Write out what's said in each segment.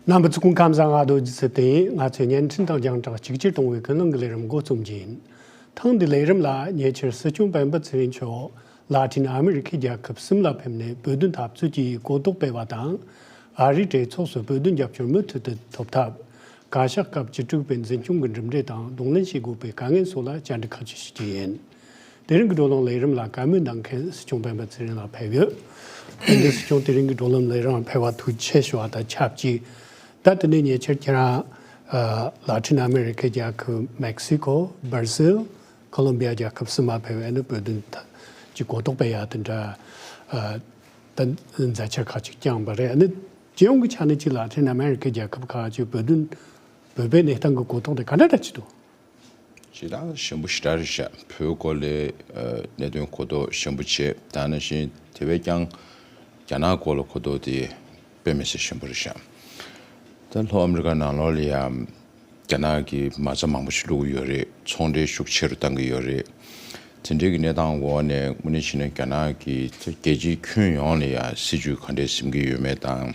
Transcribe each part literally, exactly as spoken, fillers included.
རྣམ་པ་ཚོ་སྐུ་ཁམས་བཟང་། ང་རྡོ་རྗེ་ཚེ་བརྟན་ཡིན། ང་ཚོས་བརྙན་འཕྲིན་དང་རྒྱང་བསྒྲགས་གཅིག་གྱུར་གཏོང་བའི་ཀུན་གླེང་གི་ལས་རིམ་འགོ་རྩོམ་རྒྱུ་ཡིན། ཐེངས་འདིའི་ལས་རིམ་ལ་ཉེ་ཆར་སྲིད་སྐྱོང་སྤེན་པ་ཚེ་རིང་མཆོག་ལ་ཏིན་ཨ་མེ་རི་ཁའི་རྒྱལ་ཁབ་གསུམ་ལ་ཕེབས་ནས་བོད་དོན་འཐབ་རྩོད་ཀྱི་གོ་རྟོགས་སྤེལ་བ་དང་། ཨ་རིའི་གྲོས་ཚོགས་སུ་བོད་དོན་རྒྱབ་སྐྱོར་མུ་མཐུད་དུ་ཐོབ་ཐབས། བཀའ་ཤག་སྐབས་བཅུ་དྲུག་པའི་འཛིན་སྐྱོང་གི་གྲུབ་འབྲས་དང་གདོང་ལེན་བྱེད་དགོས་པའི་དཀའ་ངལ་སོགས་ལ་བཅར་འདྲི་ཁག་ཅིག་ཞུ་རྒྱུ་ཡིན། དེ་རིང་གི་བགྲོ་གླེང་ལས་རིམ་ལ་བཀའ་མོལ་གནང་མཁན་སྲིད་སྐྱོང་སྤེན་པ་ཚེ་རིང་ལགས་ཕེབས་ཡོད། དེ་འདྲ་སྲིད་སྐྱོང་དེ་རིང་གི་བགྲོ་གླེང་ལས་རིམ་ཕེབས་པར་ཐུགས་རྗེ་ཆེ་ཞུ་བ་དང་ཆབས་ཅིག་ད་དེ་ནས་ཉེ་ཆར་ཁྱེད་རང་ལ་ཏིན་ཨ་མེ་རི་ཁའི་རྒྱལ་ཁབ་མེག་སི་ཀོ། སྦར་ཟིལ། ཁོ་ལོམ་བི་ཡ་རྒྱལ་ཁབ་གསུམ་མ་ཕེབས་པའི་ནི་བོད་དོན་གྱི་གོ་རྟོགས་སྤེལ་ཡག་དེ་འདྲ་ད་མཛད་འཆར་ཁག་ཅིག་བསྐྱངས་པ་རེད། ནི་སྤྱི་ཡོངས་ཀྱི་ཆ་ནས་ཅིག་ལ་ཏིན་ཨ་མེ་རི་ཁའི་རྒྱལ་ཁབ་ཁག་ཅིག་བོད་དོན་བོད་པའི་གནས་སྟངས་ཀྱི་གོ་རྟོགས་དེ་ག་འདྲ་འདྲ་ཅིག་འདུག་ཞེ་དྲག་ཞན་པོ་ཞེ་དྲག་རེད་ཤག་བོད་སྐོར་ལ་གནད་དོན་གོ་རྟོགས་ཞན་པོ་བྱས། ད་ནང་བཞིན་དེ་བས་ཀྱང་རྒྱ་ནག་སྐོར་ལ་གོ་རྟོགས་དེ་དཔེ་མི་སྲིད་ཞན་པོ་རེད་ཤག་ད་ལྷོ་ཨ་མི་རི་ཀ་ནང་ལོགས་ལ་ཡང་རྒྱ་ནག་གིས་མ་རྩ་མང་པོ་ཞིག་བླུགས་ཡོད་རེད། ཚོང་འབྲེལ་ཤུགས་ཆེ་རུ་བཏང་གི་ཡོད་རེད། དེ་འདྲའི་གི་གནས་སྟངས་འོག་ནས་དངོས་གནས་བྱས་ན་རྒྱ་ནག་གིས་རྒྱལ་སྤྱིའི་ཁྱོན་ཡོངས་ལ་ཡང་སྲིད་ཇུས་ག་འདྲས་འཛིན་གྱི་ཡོད་མེད་དང་།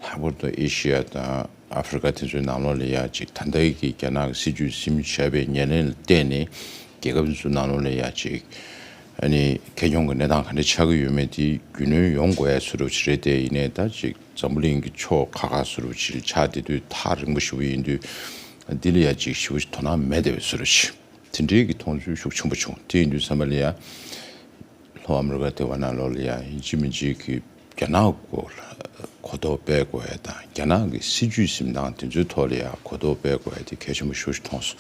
ལྷག་པར་དུ་ཨེ་ཤི་ཡ་དང་ཨ་ཧྥེ་རི་ཀ་དེ་ཚོའི་ནང་ལོགས་ལ་ཡ་ཅིག་ད་ལྟའི་གི་རྒྱ་ནག་གི་སྲིད་ཇུས་ཟིན་བྱས་པའི་ཉེར་ལེན་ལ་བརྟེན་ནས་རྒྱལ་ཁབ་དེ་ཚོའི་ནང་ལོགས་ལ་ཡ་ཅིག་ཨ་ནི་ཁེ་གྱོང་གི་གནས་སྟངས་ག་འདྲ་ཆགས་ཀྱི་ཡོད་མེད་དེ་རྒྱུས་ལོན་ཡོང་དགོས་ཡ་བཟོ་འདྲ་ཅིག་རེད། དེ་ཡིན་ནའི་ད་ཅིག་འཛམ་བུ་གླིང་གི་ཕྱོགས་ཁག་ཁག་བཟོ་འདྲ་ཅིག་ཆགས་བསྡད་དུས་ཐག་རིང་པོ་ཞེ་པོ་ཡིན་དུས་འདི་ལ་ཡ་ཅིག་ཞེ་པོ་ཅིག་དོ་སྣང་མེད་བསྡད་པའི་བཟོ་འདྲ་ཅིག་དེ་འདྲའི་གི་མཐོང་ཚུལ་ཤུགས་ཆེན་པོ་བྱུང་། དེ་ཡིན་དུས་ཙམ་པ་ལ་ཡ། ལྷོ་ཨ་མི་རི་ཀ་དེ་བ་ནང་ལོགས་ལ་ཡང་ཡིན་གཅིག་མིན་གཅིག་གི་རྒྱ་ནག་སྐོར་ལ་གོ་རྟོགས་སྤེལ་དགོས་ཡ་དང་། རྒྱ་ནག་གི་སྲིད་ཇུས་འཛིན་སྟངས་དེ་ཚོའི་ཐོག་ལ་ཡང་གོ་རྟོགས་སྤེལ་དགོས་ཡ་དེ་གལ་ཆེན་པོ་ཤུགས་ཆེ་མཐོང་སོང་།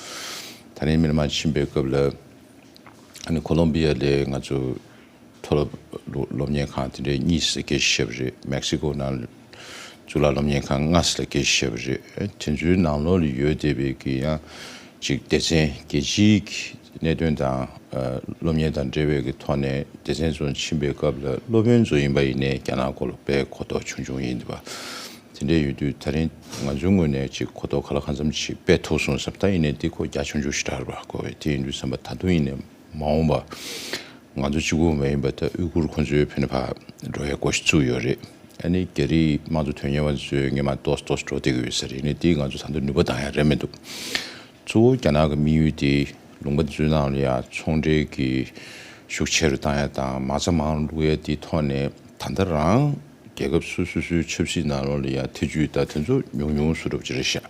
ད་རིང་མི་ལ་མ་ཕྱིན་པའི་སྐབས་ལ་ཨ་ནི་ཁོ་ལོམ་བི་ཡ་ལ་ང་ཚོ་མཐོ་སློབ་སློབ་གཉེར་ཁང་དེ་འདྲའི་གཉིས་ཙམ་ལ་སྐད་ཆ་བཤད་པ་རེད། མེག་སི་ཀོ་ནང་གཙུག་ལག་སློབ་གཉེར་ཁང་ལྔ་ཙམ་ལ་སྐད་ཆ་བཤད་པ་རེད། དེ་ཚོའི་ནང་ལོགས་ལ་ཡོད་བསྡད་པའི་གི་ཡང་ཅིག་སྡེ་ཚན་རྒྱལ་སྤྱིའི་གི་གནད་དོན་དང་སློབ་གཉེར་དང་འབྲེལ་བའི་གི་ཐོག་ནས་སྡེ་ཚན་ཚོ་ཕྱིན་པའི་སྐབས་ལ་སློབ་དཔོན་ཚོ་ཡིན་པ་ཡིན་ནའི་རྒྱ་ནག་སྐོར་ལ་དཔེ་གོ་རྟོགས་ཆུང་ཆུང་ཡིན་འདུག་པ། དེ་འདྲ་ཡོད་དུས་ད་རིང་ང་ཚོའི་ངོས་ནས་ཅིག་གོ་རྟོགས་ག་ལ་གང་འཚམ་ཅིག་སྤེལ་ཐུབ་སོང་བསམ། ད་ཡིན་ནའི་འདི་ཁོ་རྒྱ་ཆུང་ཆུང་ཞེ་དྲག་རེད་པ། གོ་བས་དེ་ཡིན་དུས་བསམ་པ་ད་དུང་ཡིན་ནའི་མ་འོངས་པ་ང་ཚོ་གཅིག་པུ་མ་ཡིན་པ་ད་ཨུ་གུར་ཁོང་ཚོའི་ཕན་ཕ་འགྲོ་ཡ་སྒོ་ཞིག་བཙུགས་ཡོད་རེད། ཨ་ནི་རྒྱ་རིགས་དམངས་གཙོ་དོན་གཉེར་བ་ཚོའི་སྔོན་མ་ཏོག་ཙམ་ཏོག་ཙམ་འགྲོ་བསྡད་ཀྱི་ཡོད་ས་རེད། ཨ་ནི་དེས་ང་ཚོ་ད་དུང་ནུས་པ་འདང་ཡ་རེད་མི་འདུག་གཙོ་བོ་རྒྱ་ནག་གི་དམིགས་ཡུལ་དེ་ལུང་པ་འཛུལ་ནང་ལ་ཡ་ཚོང་འབྲེལ་གྱི་ཤུགས་ཆེ་རུ་བཏང་ཡ་དང་མ་རྩ་མང་རུ་བླུག་ཡ་དེའི་ཐོག་ནས་ད་ལྟ་རང་རྒྱལ་ཁབ་སོ་སོ་སོའི་ཆབ་སྲིད་ནང་ལོགས་ལ་ཡ་ཐེ་ཇུས་ད་དེ་ཚོ་ཉུང་ཉུང་བཟོ་འདྲ་པོ་ཅིག་རེད་ཤག་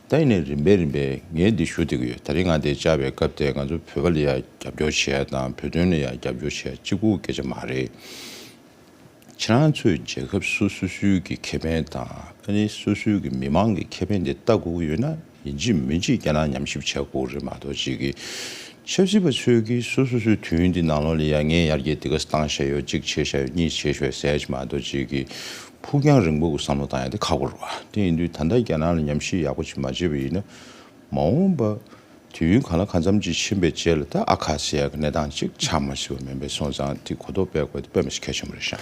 ད་ཡིན་ནའི་རིམ་པས་རིམ་པས་ངས་འདི་ཞུ་བསྡད་ཀྱི་ཡོད། ད་རིང་ང་འདིར་བཅར་བའི་སྐབས་དེར་ང་ཚོ་བོད་པ་ལ་ཡ་རྒྱབ་སྐྱོར་བྱེད་ཡ་དང་བོད་དོན་ལ་ཡ་རྒྱབ་སྐྱོར་བྱེད་ཡ་གཅིག་པུ་སྐད་ཆ་མ་རེད། ཁྱེད་རང་ཚོས་རྒྱལ་ཁབ་སོ་སོ་སོའི་གི་ཁེ་ཕན་དང་ཨ་ནི་སོ་སོའི་གི་མི་མང་གི་ཁེ་ཕན་དེ་ལྟ་དགོས་ཀྱི་ཡོད་ན་ཡིན་གཅིག་མིན་གཅིག་རྒྱ་ནག་ཉམས་ཞིབ་བྱ་དགོས་རེད་མ་གཏོགས་ཅིག་གི་ཆབ་སྲིད་པ་ཚོས་གི་སོ་སོ་སོའི་དུས་ཡུན་འདི་ནང་ལོགས་ལ་ཡ་ངས་ཡར་རྒྱས་འདི་ག་བཏང་བཞག་ཡོད་གཅིག་བྱས་བཞག་ཡོད་གཉིས་བྱས་བཞག་ཡོད་ཟེར་ཡ་ཅིག་མ་གཏོགས་ཅིག་གི་ཕུགས་རྒྱང་རིང་པོ་གི་བསམ་བློ་བཏང་ཡ་དེ་ཁག་པོ་རེད་བ། དེ་ཡིན་དུས་ད་ལྟ་རྒྱ་ནག་ལ་ཉམས་ཞིབ་ཡག་པོ་ཅིག་མ་བྱས་པ་ཡིན་ན་མ་འོངས་པ། དུས་ཡུན་གང་ལ་གང་འཚམ་ཅིག་ཕྱིན་པའི་རྗེས་ལ་ད་ཨ་ཁ་ཟེར་ཡག་གི་གནས་སྟངས་ཅིག་ཆགས་མ་སྲིད་པ་མིན་པས་སོང་ཙང་དེ་གོ་རྟོགས་སྤེལ་དགོས་དེ་དཔེ་མི་སྲིད་གལ་ཆེན་པོ་རེད་ཤག་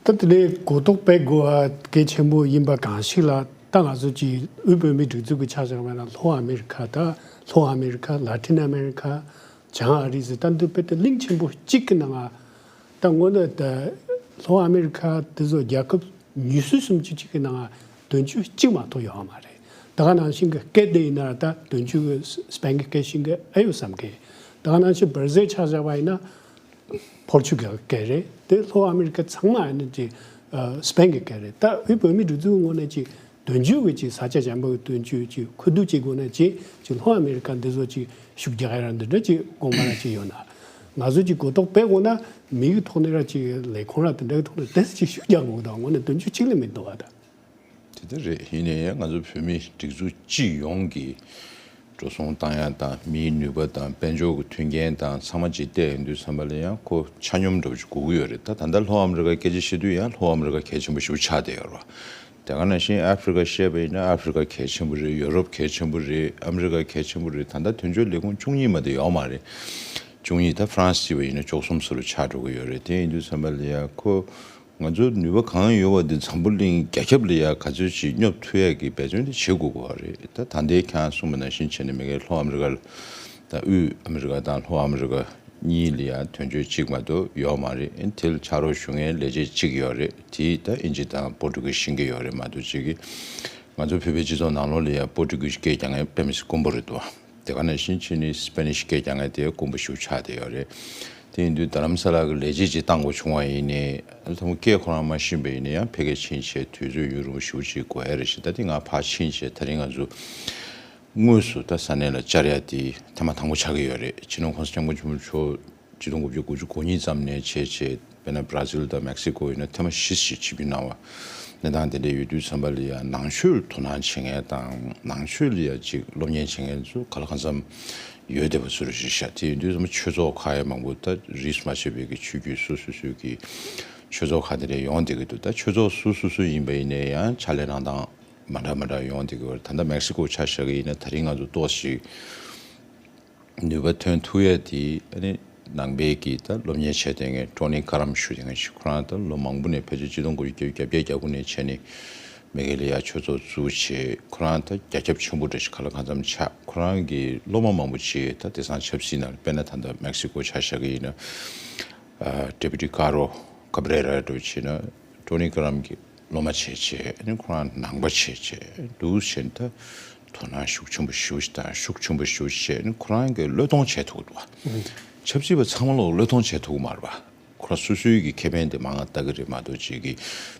ད་དེ་ནས་གོ་རྟོགས་སྤེལ་དགོས་པ་གལ་ཆེན་པོ་ཡིན་པ་གང་ཞིག་ལ་ད་ང་ཚོ་ཅིག་དབུས་བོད་མིའི་སྒྲིག་འཛུགས་ཀྱི་ཆ་བཞག་པ་ན་ལྷོ་ཨ་མེ་རི་ཁ་ད་ལྷོ་ཨ་མེ་རི་ཁ་ལ་ཏིན་ཨ་མེ་རི་ཁ་བྱང་ཨ་རི་ཟེར་ད་འདི་དཔེ་དེ་གླིང་ཆེན་པོ་གཅིག་གི་ནང་ང་ད་དངོས་གནས་ད་ལྷོ་ཨ་མེ་རི་ཁ་དེ་ཚོ་རྒྱལ་ཁབ་ཉི་ཤུ་སུམ་ཅུ་གཅིག་གི་ནང་དོན་གཅོད་གཅིག་མ་གཏོགས་ཡོད་མ་རེད། ད་ག་ནང་བཞིན་གྱི་སྐད་དེ་ཡིན་ན་ད་དོན་གཅོད་ཀྱི་སྤེན་གྱི་སྐད་ཤེས་མཁན་ཨེ་ཡོད་བསམ་གི། ད་ག་ནང་བཞིན་བར་ཟས་ཆ་བཞག་པ་ཡིན་ན་ཕོར་ཆུ་གི་སྐད་རེད། དེ་ལྷོ་ཨ་མེ་རི་ཁ་ཚང་མ་ཨ་ནི་ཅི་སྤེན་གྱི་སྐད་རེད། ད་དབུས་བོད་མིའི་སྒྲིག་འཛུགས་ངོས་ནས་ཅི་དོན་གཅོད་ཀྱི་ཅི་ས་ཆ་གཞན་པ་གི་དོན་གཅོད་ཀྱི་ཁུ་བསྡུ་ཅིག་དགོས་ན་ཅི་ཅི་ལྷོ་ཨ་མེ་རི་ཁ་འདི་ཚོ་ཅི་ཤུགས་རྒྱག་ཡ་ར་འདི་འདྲ་ཅིག་དགོངས་པ་ར་ཅིག་ཡོད་ན། ང་ཚོ་ཅིག་གོ་རྟོགས་སྤེལ་དགོས་ན་མི་གི་ཐོག་ནས་ར་ཅིག་ལས་ཁུངས་ར་དེ་འདྲ་གི་ཐོག་ནས་ཏོག་ཙམ་ཅིག་ཤུགས་རྒྱག་དགོས་ད་དངོས་གནས་དོན་གཅོད་གཅིག་ལས་མི་འདུག་བ་ད། དེ་ལྟར་རེད། ཡིན་ནའི་ང་ཚོ་བོད་མིའི་སྒྲིག་འཛུགས་སྤྱི་ཡོངས་ཀྱི་འགྲོ་སོང་བཏང་ཡ་དང་མིའི་ནུས་པ་དང་དཔལ་འབྱོར་གྱི་མཐུན་རྐྱེན་དང་ཚང་མ་ཅིག་བལྟས་ཡོང་དུས་ཙམ་པ་ལ་ཡང་ཁོ་ཆ་སྙོམས་འདྲ་པོ་ཅིག་དགོས་ཀྱི་ཡོད་རེད། ད་ད་ལྟ་ལྷོ་ཨ་མི་རི་ཀ་སྐད་ཆ་བཤད་དུས་ཡང་ལྷོ་ཨ་མི་རི་ཀ་གལ་ཆེན་པོ་ཞེ་པོ་ཆགས་བསྡད་ཡོད་རེད་བ། དེ་ག་ནང་བཞིན་ཨ་ཧྥེ་རི་ཀ་བཤད་པ་ཡིན་ན་ཨ་ཧྥེ་རི་ཀ་གལ་ཆེན་པོ་རེད། ཡོ་རོབ་གལ་ཆེན་པོ་རེད། ཨ་མི་རི་ཀ་གལ་ཆེན་པོ་རེད། ད་ལྟ་དོན་གཅོད་ལས་ཁུངས་བཅུ་གཉིས་མ་གཏོགས་ཡོད་མ་རེད། བཅུ་གཉིས་ད་ཧྥ་རན་སི་བྱས་པ་ཡིན་ན་བཅུ་གསུམ་ཙམ་ལ་ཆགས་འགྲོ་གི་ཡོད་རེད། དེ་ཡིན་དུས་ཙམ་པ་ལ་ཡང་ཁོ་ང་ཚོ་ནུས་པ་གང་ཡོད་པ་འདི་འཛམ་བུ་གླིང་རྒྱ་ཁྱབ་ལ་ཡ་ག་ཚོད་ཅིག་སྙོབ་ཐུབ་ཡས་ཀྱི་འབད་བརྩོན་དེ་བྱེད་དགོས་ཀྱི་རེད། ད་ད་ལྟའི་ཁྱེད་རང་གསུངས་པ་ནང་བཞིན་བྱས་ནས་མི་སྒེར་ལྷོ་ཨ་མི་རི་ཀ་ལ་ད་དབུས་ཨ་མི་རི་ཀ་དང་ལྷོ་ཨ་མི་རི་ཀ་གཉིས་ལ་ཡ་དོན་གཅོད་གཅིག་མ་གཏོགས་ཡོད་མ་རེད། ཨེ་དེ་ལ་ཕྱག་རོགས་ཞུ་མཁན་ལས་བྱེད་གཅིག་ཡོད་རེད། དེ་ད་ཨིན་ཇི་དང་པོར་ཊུ་གི་ཤེས་ཀྱི་ཡོད་རེད་མ་གཏོགས་ཅིག་གི་ ང་ཚོ་བོད་པའི་སྤྱི་ཚོགས་ནང་ལོགས་ལ་ཡང་པོར་ཊུ་གིས་སྐད་རྒྱག་མཁན་དཔེ་མི་སྲིད་དཀོན་པོ་རེད་འདུག་དེ་ག་ནང་བཞིན་ཕྱིན་ནས་སི་པེ་ནིཤ་སྐད་རྒྱག་མཁན་དེ་དཀོན་པོ་ཞེ་པོ་ཆགས་བསྡད་ཡོད་རེད། དེ་ཡིན་དུས་རྡ་རམ་ས་ལ་གི་ལས་བྱེད་ཅིག་བཏང་དགོས་བྱུང་བ་ཡིན་ནའི་ཐ་མ་སྐད་ཁོ་རང་མ་ཤེས་པ་ཡིན་ན་ཡང་ཕ་གིར་ཕྱིན་བྱས་དུས་ཚོད་ཡུན་རིང་པོ་ཞེ་པོ་ཅིག་འགོར་ཡ་རེད་ཤག་ད་དེ་ང་ཕར་ཕྱིན་བྱས་དེ་རིང་ང་ཚོ་དངོས་སུ་ད་ས་གནས་ལ་བཅར་ཡ་དེ་ཐེངས་མ་དང་པོ་ཆགས་ཀྱི་ཡོད་རེད། སྤྱི་ནོར་གོང་ས་སྐྱབས་མགོན་ཆེན་པོ་མཆོག་ཆིག་སྟོང་དགུ་བརྒྱ་དགུ་བཅུ་གོ་གཉིས་ཙམ་ནས་བྱས་བྱས་དཔེར་ན་བྷ་ར་ཟིལ་དང་མེག་སི་ཀོ་ཡིན་ན་ཐེངས་མ་བཞི་ཞིག་ཆིབས་བསྒྱུར་གནང་བ་གནས་སྟངས་དེ་འདྲ་ཡོད་དུས་ཙམ་པ་ལ་ཡང་ནང་ཆོས་ལ་དོ་སྣང་བྱེད་མཁན་དང་ནང་ཆོས་ལ་ཡང་ཅིག་སློབ་གཉེར་བྱེད་མཁན་ཚོ་ག་ལ་གང་འཚམ་ཡོད་བསྡད་པ་ཚོ་རེད་ཤག་དེ་ཡིན་དུས་ཙམ་པ་ཆོས་ཚོགས་ཁག་ཡང་མང་པོ་ད་རིས་མ་ཆད་པའི་གི་ཆོས་བརྒྱུད་སོ་སོ་སོའི་གི་ཆོས་ཚོགས་ཁག་དེ་འདྲ་ཡོང་བསྡད་ཀྱི་འདུག་ད་ཆོས་ཚོགས་སོ་སོ་སོ་ཡིན་པ་ཡིན་ནའི་ཡང་ཕྱག་ལས་གནང་སྟངས་མ་འདྲ་མ་འདྲ་ཡོང་བསྡད་ཀྱི་ཡོད་རེད། ད་ལྟ་མེག་སི་ཀོ་ཆ་བཞག་གི་ཡིན་ན་དེ་རིང་ང་ཚོ་ཏོག་ཙམ་ཞིག་ནུས་པ་ཐོན་ཐུབ་ཡ་དེ་ཨ་ནི་ནང་པའི་གི་ད་སློབ་གཉེར་བྱས་བསྡད་མཁན་ཀྲོ་ནི་ཀ་རམ་ཞུ་བསྡད་མཁན་ཞིག་ཁོ་རང་ད་ལོ་མང་པོ་ནས་ཕལ་ཆེར་ཆིག་སྟོང་དགུ་བརྒྱ་བརྒྱད་ཅུ་གྱ་དགུ་ནས་བྱས་ནས་མེ་གྷལ་ཡ་ཆོས་ཚོགས་བཙུགས་བྱས་ཁོ་རང་ད་རྒྱ་ཁྱབ་ཆེན་པོ་འདྲ་ཞིག་ག་ལ་གང་འཚམ་ཆགས། ཁོ་རང་གི་སློབ་མ་མང་པོ་ཅིག་ད་དེང་སང་ཆབ་སྲིད་ནང་ལ་དཔེར་ན་ད་ལྟ་མེག་སི་ཀོ་ཆ་བཞག་གི་ཡིན་ན་ཨ་ཌེ་པུ་ཊི་ཀ་རོ་ཀ་བྷི་རེ་ར་འདྲ་བྱས་ན་ཀྲོ་ནི་ཀ་རམ་གི་སློབ་མ་བྱས་བྱས་ཨ་ནི་ཁོ་རང་ནང་པ་བྱས་བྱས་འདུག་བྱས་ནས་ད་དོ་སྣང་ཤུགས་ཆེན་པོ་ཞེ་པོ་ཞིག་དང་ཤུགས་ཆེན་པོ་ཞེ་པོ་ཞིག་བྱས་ནས་ཁོ་རང་གི་བློས་གཏོང་བྱས་ཐུབ་འདུག་བ། ཆབ་སྲིད་པ་ཚང་མ་ལོག་བློས་གཏོང་བྱས་ཐུབ་ཀྱི་མ་རེད་བ། ཁོ་རང་སོ་སོའི་གི་ཁེ་ཕན་དེ་མང་ང་ལྟ་གི་རེད་མ་གཏོགས་ཅིག་གི་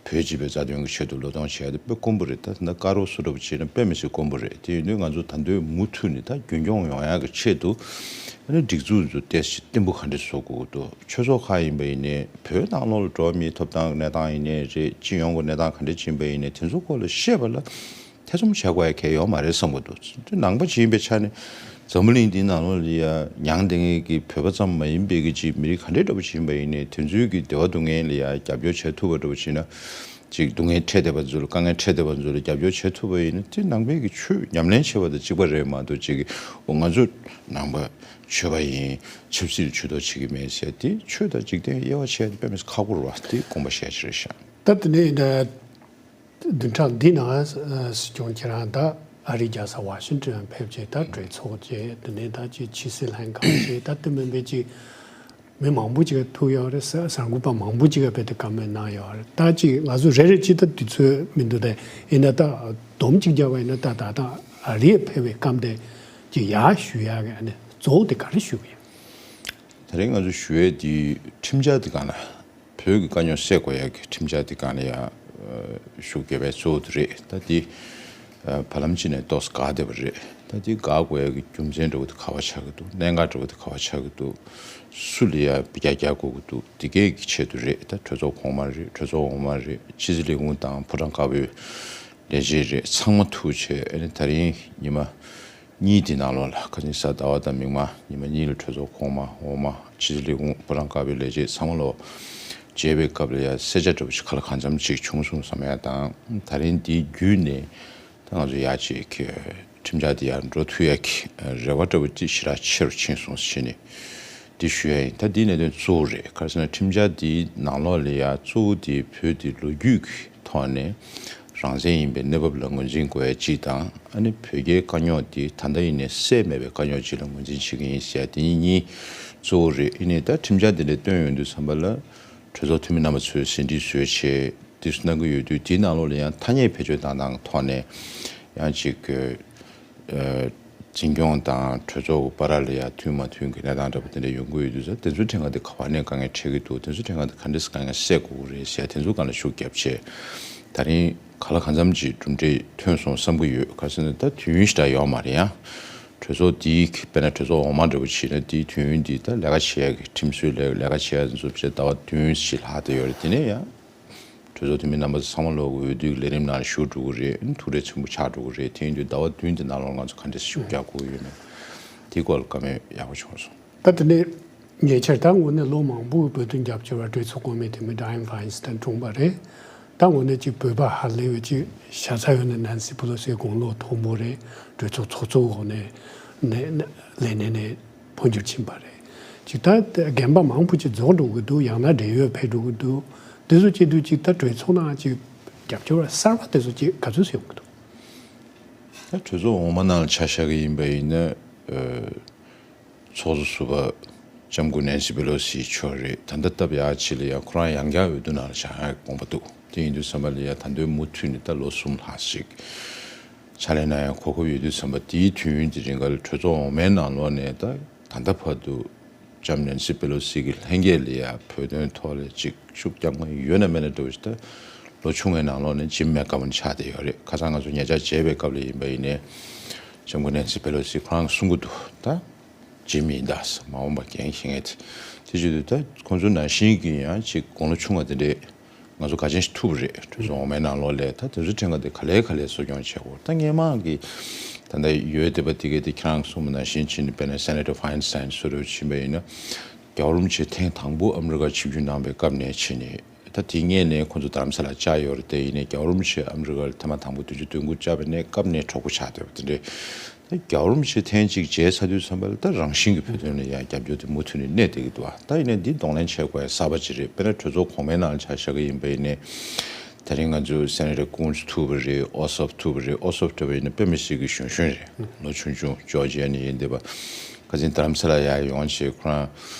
བོད་སྤྱི་པའི་རྩ་དོན་གི་ཆེད་དུ་བློས་གཏོང་བྱས་ཏེ་དཔེ་དཀོན་པོ་རེད། ད་ད་ཀ་རོ་སུ་འདྲ་པོ་བྱས་ན་དཔེ་མི་སྲིད་དཀོན་པོ་རེད། དེ་ཡིན་དུས་ང་ཚོ་ད་དུང་མུ་མཐུད་ནས་ད་རྒྱུན་སྐྱོང་ཡོང་ཡག་གི་ཆེད་དུ་ཨ་ནི་སྒྲིག་འཛུགས་ཚོ་ཏོག་ཙམ་བརྟན་པོ་ག་འདྲ་བཟོ་དགོས་འདུག་ཆོས་ཚོགས་ཁག་ཡིན་པ་ཡིན་ནའི་བོད་ནང་ལོགས་ལ་འགྲོ་བ་མིའི་ཐོབ་ཐང་གི་གནས་སྟངས་ཡིན་ནའི་རེད། སྤྱི་ཡོངས་ཀྱི་གནས་སྟངས་ག་འདྲ་ཅིག་ཡིན་པ་ཡིན་ནའི་དེ་ཚོ་སྐོར་ལ་བཤད་པ་ལ་ཐེ་ཚོམ་བྱེད་དགོས་ཡ་གང་ཡང་ཡོད་མ་རེད་བསམ་གྱི་འདུག་དེ་ནང་པ་ཅིག་ཡིན་པའི་ཆ་ནས་འཛམ་བུ་གླིང་འདིའི་ནང་ལོགས་ལ་ཡ་མྱངས་བསྡད་མཁན་གྱི་བོད་པ་ཙམ་མ་ཡིན་པའི་གི་ཅིག་མི་རིགས་ག་འདྲའི་འདྲ་པོ་ཅིག་ཡིན་པ་ཡིན་ནའི་དེ་ཚོའི་གི་བདེ་བ་སྡུག་བསྔལ་ལ་ཡ་རྒྱབ་སྐྱོར་བྱེད་ཐུབ་པ་འདྲ་པོ་ཅིག་ན། ཅིག་སྡུག་བསྔལ་འཕྲད་བསྡད་པ་ཚོ་ལ་དཀའ་ངལ་འཕྲད་བསྡད་པ་ཚོ་ལ་རྒྱབ་སྐྱོར་བྱེད་ཐུབ་པ་ཡིན་ན་དེ་ནང་པའི་གི་ཆོས་ཉམས་ལེན་བྱེད་པ་དང་གཅིག་པ་རེད་མ་གཏོགས་ཅིག་གི་འོ་ང་ཚོ་ནང་པ་ཆོས་པ་ཡིན་ཆབ་སྲིད་ལ་ཇུས་གཏོགས་བྱེད་ཀྱི་མེད་ཟེར་དེ་ཆོས་དང་འཇིག་རྟེན་དབྱེ་བ་ཕྱེ་ཡ་དེ་དཔེ་མི་སྲིད་ཁག་པོ་རེད་བ། དེ་དགོངས་པ་བཞེས་ཀྱི་རེད་ཤག་ད་དེ་ནས་བདུན་ཕྲག་འདི་ནང་སྲིད་སྐྱོང་ཁྱེད་རང་ད་ཨ་རིའི་རྒྱལ་ས་ཝ་ཤིང་ཊོན་ཕེབས་རྗེས་ད་གྲོས་ཚོགས་ཀྱི་དེ་ནས་ད་ཅིག་ཕྱི་སྲིད་ལྷན་ཁང་བྱས་ད་དེ་མིན་པའི་ཅིག་མི་མང་པོ་ཅིག་ཐུག་ཡོད་རེད། ས་གསར་འགོད་པ་མང་པོ་ཅིག་ག་དཔེ་དེ་བཀའ་མོལ་གནང་ཡོད་རེད། ད་ཅིག་ང་ཚོ་རེ་རེ་ཅིག་ད་དུས་ཚོད་མི་འདུག་དེ་ཡིན་ན་ད་སྡོམ་ཅིག་བརྒྱབ་པ་ཡིན་ན་ད་ད་ད་ཨ་རིའི་ཕེབས་པའི་སྐབས་དེ་ཅིག་ཡར་ཞུ་ཡག་གི་ཨ་ནི་གཙོ་བོ་དེ་ག་རེ་ཞུ་གི་ཡོད། དེ་རིང་ང་ཚོ་ཞུ་ཡས་དེ་ཁྲིམས་འཆར་དེ་གང་ལ། བོད་ཀྱི་དཀའ་རྙོག་སེལ་དགོས་ཡ་གི་ཁྲིམས་འཆར་འདི་སྒང་ལ་ཡ་ཨ་ཤུགས་རྒྱབ་པའི་གཙོ་བོ་དེ་རེད། ད་འདི་ཨ་བར་ལམ་གཅིག་ནས་ཏོག་ཙམ་འགག་བསྡད་པ་རེད། ད་འདི་འགག་དགོས་ཡ་གི་རྒྱུ་མཚན་འདྲ་བོ་དེ་ག་པར་ཆགས་ཀྱི་འདུག་གནད་འགག་འདྲ་བོ་དེ་ག་པར་ཆགས་ཀྱི་འདུག་སུ་ལ་ཡ་བརྒྱ་རྒྱག་དགོས་ཀྱི་འདུག་འདི་གའི་གི་ཆེད་དུ་རེད། ད་གྲོས་ཚོགས་གོང་མ་རེད། གྲོས་ཚོགས་འོག་མ་རེད། ཕྱི་སྲིད་ལས་ཁུངས་དང་ཕོ་བྲང་དཀར་པོའི་ལས་བྱེད་རེད། ཚང་མ་ཐུག་བྱས་ཨ་ནི་ད་རིང་ཉི་མ་གཉིས་དེ་ནང་ལོགས་ལ་ཁ་སང་གཟའ་ཟླ་བ་དང་མིག་དམར་ཉི་མ་གཉིས་ལ་གྲོས་ཚོགས་གོང་མ་འོག་མ་ཕྱི་སྲིད་ལས་ཁུངས་ཕོ་བྲང་དཀར་པོའི་ལས་བྱེད་ཚང་མ་ལོག་མཇལ་བའི་སྐབས་ལ་ཡ་གསལ་ཆ་འདྲ་པོ་ཞིག་ག་ལ་གང་འཚམ་ཞིག་བྱུང་སོང་བསམ་ཡ་དང་། ད་རིང་འདི་བརྒྱུད་ནས་ད་ང་ཚོ་ཡར་ཅིག་གི་ཁྲིམས་འཆར་འདི་ཡར་འགྲོ་ཐུབ་ཡ་གི་རེ་བ་འདྲ་པོ་ཅིག་ཞེ་དྲག་ཆེ་རུ་ཕྱིན་སོང་ཟེར་ནས་འདི་ཞུ་ཡ་ཡིན། ད་འདི་གནད་དོན་གཙོ་བོ་རེད། ག་རེ་ཟེར་ན་ཁྲིམས་འཆར་འདིའི་ནང་ལོགས་ལ་ཡ་གཙོ་བོ་འདི་བོད་འདི་ལོ་རྒྱུས་ཀྱི་ཐོག་ནས་རང་བཙན་ཡིན་པའི་གནས་བབ་ལ་ངོས་འཛིན་དགོས་ཡ་གཅིག་དང་། ཨ་ནི་བོད་རྒྱའི་དཀའ་རྙོག་འདི་ད་ལྟ་ཡིན་ནའི་སེལ་མེད་པའི་དཀའ་རྙོག་ཅིག་ལ་ངོས་འཛིན་བྱེད་ཀྱི་ཡིན་ཟེར་ཡ་དེ་གཉིས་གཙོ་བོ་རེད། ཡིན་ནའི་ད་ཁྲིམས་འཆར་འདི་འདྲ་བཏོན་ཡོང་དུས་ཙམ་པ་ལ་གྲོས་ཚོགས་འཐུས་མི་རྣམ་པ་ཚོས་ཟིན་བྲིས་བཟོས་བྱས་དུས་སུ་གནང་གི་ཡོད་དུས་དེའི་ནང་ལོགས་ལ་ཡང་ཐ་སྙད་བེད་སྤྱོད་བཏང་སྟངས་ཐོག་ནས་ཡང་ཅིག་གི་ཨ་འཛིན་སྐྱོང་དང་གྲོས་ཚོགས་ཀྱི་བར་ལ་ཡང་མཐུན་མ་མཐུན་གྱི་གནས་སྟངས་འདྲ་པོ་དེ་འདྲ་ཡོང་གི་ཡོད་དུས་ཙང་དེ་ཚོའི་ཕྲན་ཁ་དེ་ག་བ་ནས་དཀའ་ངལ་འཕྲད་ཀྱི་འདུག་དེ་ཚོའི་ཕྲན་ཁ་དེ་ག་འདྲས་དཀའ་ངལ་སེལ་དགོས་ཀྱི་རེད་ཟེར་དེ་ཚོའི་སྒང་ལ་ཤུགས་བརྒྱབ་བྱས་ད་རིང་ག་ལ་གང་འཚམ་ཅིག་གྲུབ་འབྲས་ཐོན་སོང་བསམ་གྱི་ཡོད། ག་རེ་ཟེར་ན་ད་དུས་ཡུན་ཞེ་དྲག་ཡོད་མ་རེད། ཡང་གྲོས་ཚོགས་འདིའི་དཔེར་ན་གྲོས་ཚོགས་འོག་མ་འདྲ་པོ་བྱས་ན་དེའི་དུས་ཡུན་འདི་ད་ལས་ཀ་བྱེད་ཡ་གི་ཁྲིམས་བཟོའི་ལས་ལས་ཀ་བྱེད་ཡ་ཚོ་བྱས་ཟླ་བ་བདུན་ཞིག་ལྷག་བསྡད་ཡོད་རེད། དེ་ནས་ཡང་གྲོས་ཚོགས་འཐུས་མི་རྣམ་པ་ཚོ་ཚང་མ་ལོག་གི་འོས་བསྡུའི་ལས་རིམ་ནང་ཞུགས་འགྲོ་གི་རེད། ཐུགས་འདྲེ་ཆེན་པོ་ཆགས་འགྲོ་གི་རེད། དེ་ཡིན་དུས་ཟླ་བ་བདུན་དེ་ནང་ལོགས་ང་ཚོ་ག་འདྲས་ཤུགས་རྒྱག་དགོས་ཀྱི་ཡོད་མེད་དེའི་སྐོར་ལ་བཀའ་མོལ་ཡག་པོ་བྱུང་སོང་། ད་དེ་ནས་ཉེ་ཆར་ད་དངོས་གནས་ལོ་མང་པོའི་བོད་དོན་རྒྱབ་སྐྱོར་བ་གྲོས་ཚོགས་གོང་མའི་འཐུས་མི་Dianne Feinstein་གྲོངས་པ་རེད། ད་དངོས་གནས་ཅིག་བོད་པ་ཧ་ལས་པའི་ཅིག་ཤ་ཚ་ཡོད་ན་Nancy Pelosi་དགུང་ལོ་མཐོན་པོ་རེད། གྲོས་ཚོགས་ཚོགས་གཙོ་འོག་ནས་ནས་ལས་གནས་ནས་འཕོ་འགྱུར་ཕྱིན་པ་རེད། ཅིག་ད་རྒན་པ་མང་པོ་ཅིག་རྫོགས་འགྲོ་གི་འདུག་ཡང་ན་བགྲེས་ཡོལ་ཕེབས་འགྲོ་གི་འདུག་དེ་ཚོ་བྱེད་དུས་ཅིག་ད་གྲོས་ཚོགས་ནང་ཅིག་རྒྱབ་སྐྱོར་བ་གསར་པ་དེ་ཚོ་ཅིག་ག་ཚོད་ཡོང་གི་འདུག་ད་གྲོས་ཚོགས་འོག་མ་ནང་ལ་ཆ་བཞག་གི་ཡིན་པ་ཡིན་ན་ཨ། ཚོགས་གཙོ་ཟུར་པ་ལྕམ་སྐུ་ནེན་སི་པེ་ལོ་སི་མཆོག་རེད། ད་ལྟ་སྟབས་ཡག་ཅིག་ལ་ཡང་ཁོ་རང་ཡང་བསྐྱར་འོས་བསྡུ་ནང་ལ་བཞེངས་ཡག་དགོངས་པ་འདུག་དེ་ཡིན་དུས་ཙམ་པ་ལ་ཡང་ད་དུང་མུ་མཐུད་ནས་ད་ལོ་གསུམ་ལྷག་ཞིག་ ཕྱག་ལས་གནང་ཡ་གོ་སྐབས་ཡོད་དུས་ཙམ་པ་དེའི་དུས་ཡུན་དེ་རིང་ག་ལ་གྲོས་ཚོགས་འོག་མའི་ནང་ལོགས་ནས་ད་ད་ལྟ་བར་དུ་ལྕམ་ནན་སི་པེ་ལོ་སི་གི་ལྷན་རྒྱས་ལ་ཡ་བོད་དོན་ཐོག་ལ་ཅིག་ཤུགས་རྒྱག་མཁན་ཡོད་ན་མེད་ན་འདྲ་བོ་ཞིག་ད་ལོ་ཆུང་བའི་ནང་ལོགས་ནས་འཇིམ་མེད་དཀའ་མོ་ཆགས་བསྡད་ཡོད་རེད། ཁ་སང་ང་ཚོ་ཉེ་ཆར་མཇལ་བའི་སྐབས་ལ་ཡིན་པ་ཡིན་ནའི་ལྕམ་སྐུ་ནན་སི་པེ་ལོ་སི་ཁོ་རང་གསུང་གི་འདུག་ད་འཇིམ་ཡིན་ད་ཟེར། མ་འོངས་པ་འགན་འཁྱེར་མཁན་དེ་དེ་བྱེད་དུས་ད་ཁོང་ཚོ་ནང་བཞིན་གྱི་ཡང་ཅིག་དགུང་ལོ་ཆུང་བ་དེ་འདྲས། ང་ཚོ་ག་ཅན་ཞིག་ཐུབ་རེད། གྲོས་ཚོགས་འོག་མའི་ནང་ལོགས་ལ་ད་དེ་ཚོའི་ཕྲན་ག་དེ་ག་ལེ་ག་ལེ་གསོ་སྐྱོང་བྱེད་དགོས། ད་སྔས་མ་གི་ད་ལྟ་ཡོད་བསྡད་པ་དེ་ག་དེ་ཁྱེད་རང་གསུངས་པ་ནང་བཞིན་ཕྱིན་ནས་དཔེར་ན་སེ་ནེ་ཊར་ཕའིན་སི་ཊེན་སུ་རེད་ཕྱིན་པ་ཡིན་ན། རྒྱལ་བ་རིན་པོ་ཆེ་ཐེངས་དང་པོ་ཨ་མི་རི་ཀར་ཆིབས་བསྒྱུར་གནང་པའི་སྐབས་ནས་ཕྱིན་ནས་ད་དེ་སྔས་ནས་ཁོང་ཚོ་རྡ་རམ་ས་ལ་བཅར་ཡོད་རེད། དེ་ཡིན་ནའི་རྒྱལ་བ་རིན་པོ་ཆེ་ཨ་མི་རི་ཀར་ཐེངས་མ་དང་པོ་བདུན་ཅུ་དོན་དགུ་བཅར་བའི་ནས་སྐབས་ནས་གྲོགས་པོ་ཆགས་བསྡད་པ་དེ་འདྲའི། ད་རྒྱལ་བ་རིན་པོ་ཆེ་ཐེངས་གཅིག་མཇལ་ཚར་དུས་ཙམ་པ་ལ་ད་རང་བཞིན་གྱི་བོད་དོན་ལ་ཡང་རྒྱབ་སྐྱོར་དེ་མུ་མཐུད་ནས་གནས་བསྡད་ཀྱི་འདུག་ད་ཡིན་ནའི་འདི་གདོང་ལེན་བྱེད་དགོས་ཡ་གསར་པ་ཅིག་རེད། དཔེར་ན་གྲོས་ཚོགས་གོང་མའི་ནང་ཆ་བཞག་གི་ཡིན་པ་ཡིན་ནའི། ད་རིང་ང་ཚོའི་སེ་ནེ་ཊར་ཀུན་ཐུབ་པ་རེད། ཨོ་སོབ་ཐུབ་པ་རེད། ཨོ་སོབ་འདྲ་བ་ཡིན་ན་དཔེ་མི་སྲིད་ཀྱི་གཞོན་གཞོན་རེད། ལོ་ཆུང་ཆུང་ཇོར་ཇི་ཡ་ནས་ཡིན་བསྡད་པ། ཁ་སང་རྡ་རམ་ས་ལ་ཡར་ཡོང་བྱས་ཁོ་རང་